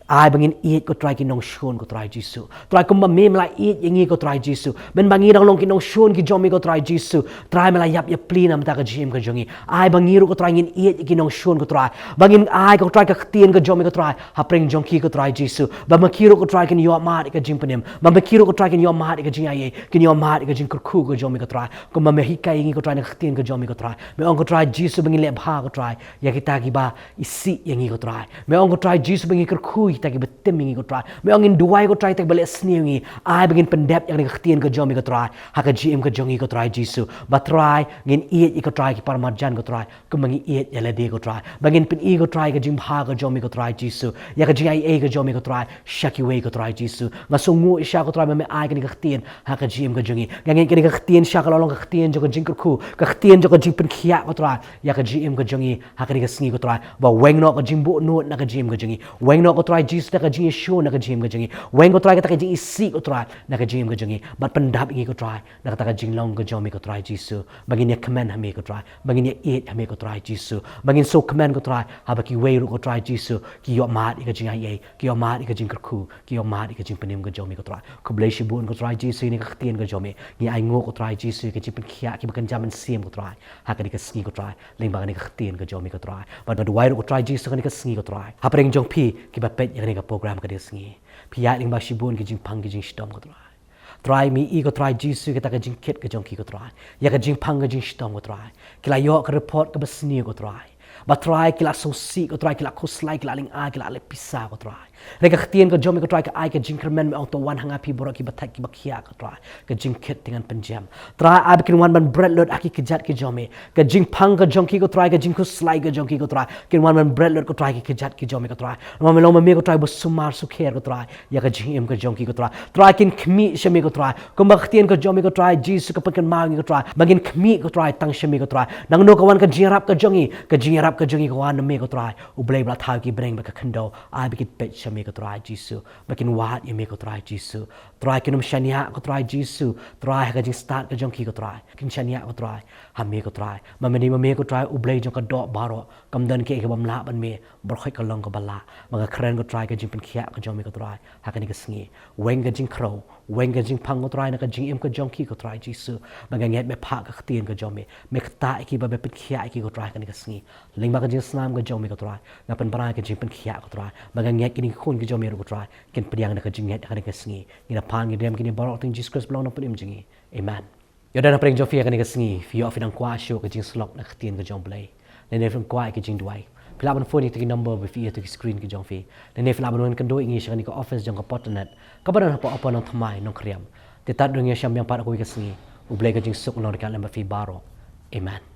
Ai ba ngin ïeit ko Trai ki nongshun ko Trai Jisu. Trai kumba me me la ïeit ïa ngi ko Trai Jisu, mynba ngi dang long ki nongshun ki jong me ko Trai Jisu, Trai me la ïap ïapli na ka bynta ka jingim ka jong ngi. Ai ba ngi ruh ko Trai ngin ïeit ïa ki nongshun ko Trai, ba ngin ai ko Trai ka ktien ka jong me ko Trai hapdeng jong ki ko Trai Jisu, ba ma ki ruh ko Trai kin ïoh mad ïa ka jingpynim, ba ma ki ruh ko Trai kin ïoh mad ïa ka jingaiei, kin ïoh mad ïa ka jingkyrkhu ka jong me ko Trai. Kumba me hikai ïa ngi ko Trai na ka ktien ka jong me ko Trai, me ong ko Trai Jisu ba ngin leh bha ko Trai ïa kita kiba isih ïa ngi ko Trai. Me ong ko Trai Jisu ba ngin kyrkhu ïa kita kiba tim ïa ngi ko Trai. Me ong ngin duwai ko Trai ïa kita kiba leh sniew ïa ngi. Ai ba ngin pyndep ïa kane ka ktien ka jong me ko Trai ha ka jingim ka jong ngi ko Trai Jisu. Ba Trai ngin ïeit ïa ko Trai ki paramarjan ko Trai kumba ngi ïeit ïa lade ko Trai. Ba ngin pyni ko Trai ka jingbha ka jong me ko Trai Jisu, ïa ka jingaiei ka jong me ko Trai sha kiwei ko Trai Jisu. Nga sngewnguh shisha ko Trai ba me ai kane ka ktien ha ka jingim ka jong ngi. Nga ngeit kane ka ktien shisha ka la long ka ktien jong ka jingkyrkhu, ka ktien jong ka jingpynkhiah ko Trai ïa ka jingim ka jong ngi ha kane ka sngi ko Trai. Ba weng noh ka jingbuhnud na ka jingim ka jong ngi. Weng noh ko Trai Jisu kata ka jingïashoh na ka jingim ka jong ngi. Weng ko Trai kata ka jingisih ko Trai na ka jingim ka jong ngi. Bad pyndap ïa ngi ko Trai na kata ka jinglong ka jong me ko Trai Jisu, ba ngin ïa kmen ha me ko Trai, ba ngin ïa ïeit ha me ko Trai Jisu, ba ngin sngewkmen ko Trai haba kiwei ruh ko Trai Jisu ki ïoh mad ïa ka jingaiei, ki ïoh mad ïa ka jingkyrkhu, ki ïoh mad ïa ka jingpynim ka jong me ko Trai. Khublei shibun ko Trai Jisu ïa kane ka ktien ka jong me. Ngi ainguh ko Trai Jisu ïa ka jingpynkhiah kiba kynja mynsiem ko Trai ha kane ka sngi ko Trai, lyngba kane ka ktien ka jong me ko Trai. Bad nga duwai ruh ko Trai Jisu kane ka sngi ko Trai, hapdeng jong phi kiba peit ïa kane ka program kane ka sngi, phi ïaid lyngba shibun ki jingpang ki jingshitom ko Trai. Trai, me i ko Trai Jisu ïa kata ka jingkit ka jong ki ko Trai, ïa ka jingpang ka jingshitom ko Trai. Ki la ïoh ka report kaba sniew ko Trai. Ba Trai ki la sngewsih ko Trai, ki la khuslai, ki la lyngngai, ki la leh pisa ko Trai. Hynrei ka ktien ka jong me ko Trai ka ai ka jingkyrmen, me ong to wan ha nga phi baroh kiba thait kiba khiah ko Trai, ka jingkit te ngan pynjem. Trai, ai ba kin wan ban bret lut ha ki kjat ki jong me. Ka jingpang ka jong ki ko Trai, ka jingkhuslai ka jong ki ko Trai, kin wan ban bret lut ko Trai ki kjat ki jong me ko Trai. Namar me long ma me ko Trai ba sumar sukher ko Trai ïa ka jingim ka jong ki ko Trai. Trai, kin khmih sha me ko Trai. Kumba ka ktien ka jong me ko Trai Jisu ka pynkynmaw ïa ngi ko Trai ba ngin khmih ko Trai tang sha me ko Trai. Nangno ka wan ka jingïarap ka jong ngi? Ka jingïarap ka jong ngi ka wan na me ko Trai, U Blei ba la thaw ïa ki bneng bad ka khyndew. Ai ba kin peit ïa me ko Trai Jisu, ba kin wad ïa me ko Trai Jisu. Trai, kin ym shaniah ko Trai Jisu. Trai, ha ka jingstad ka jong ki ko Trai, kin shaniah ko Trai ha me ko Trai. Ma mynne ma me ko Trai, U Blei jong ka doh baroh, kam don kiei kiei ba ym lah ban me, baroh ka long kaba lah. Ma nga kren ko Trai ka jingpynkhiah ka jong me ko Trai ha kane ka sngi. Weng ka jingkhrew, weng ka jingphang ko Trai na ka jingim ka jong ki ko Trai Jisu. Ba nga ngeit me phah ka ktien ka jong me, me ktah ïa ki ba me pynkhiah ïa ki ko Trai ha kane ka sngi. Lyngba ka jingsnam ka jong me ko Trai, nga pynbna ka jingpynkhiah ko Trai. Ba nga ngeit kine ki khun ki jong me ruh ko Trai kin pdiang da ka jingngeit ha kane ka sngi. Ngi da pan ngi dem kine baroh ha ktien Jisu Khrist ba long u nongpynim jong ngi. Amen. Ïoh da na pdeng jong phi ha kane ka sngi, phi ïoh phi dang kwah shuh ka jingslok na ka ktien ka jong U Blei, lane phi dang kwah ka jingduwai, phi lah ban phone ïa kito ki number ba phi ïoh ha kito ki screen ki jong phi. Lane phi lah ban wan kynduh ïa ngi sha kane ka office jong ka Pop Internet kaba don hapoh Upper Nongthymmai, Nongkrem. Te tad haduh ngin ïashem biang pat ha kawei ka sngi, U Blei ka jingsuk un long ryngkat lem bad phi baroh. Amen.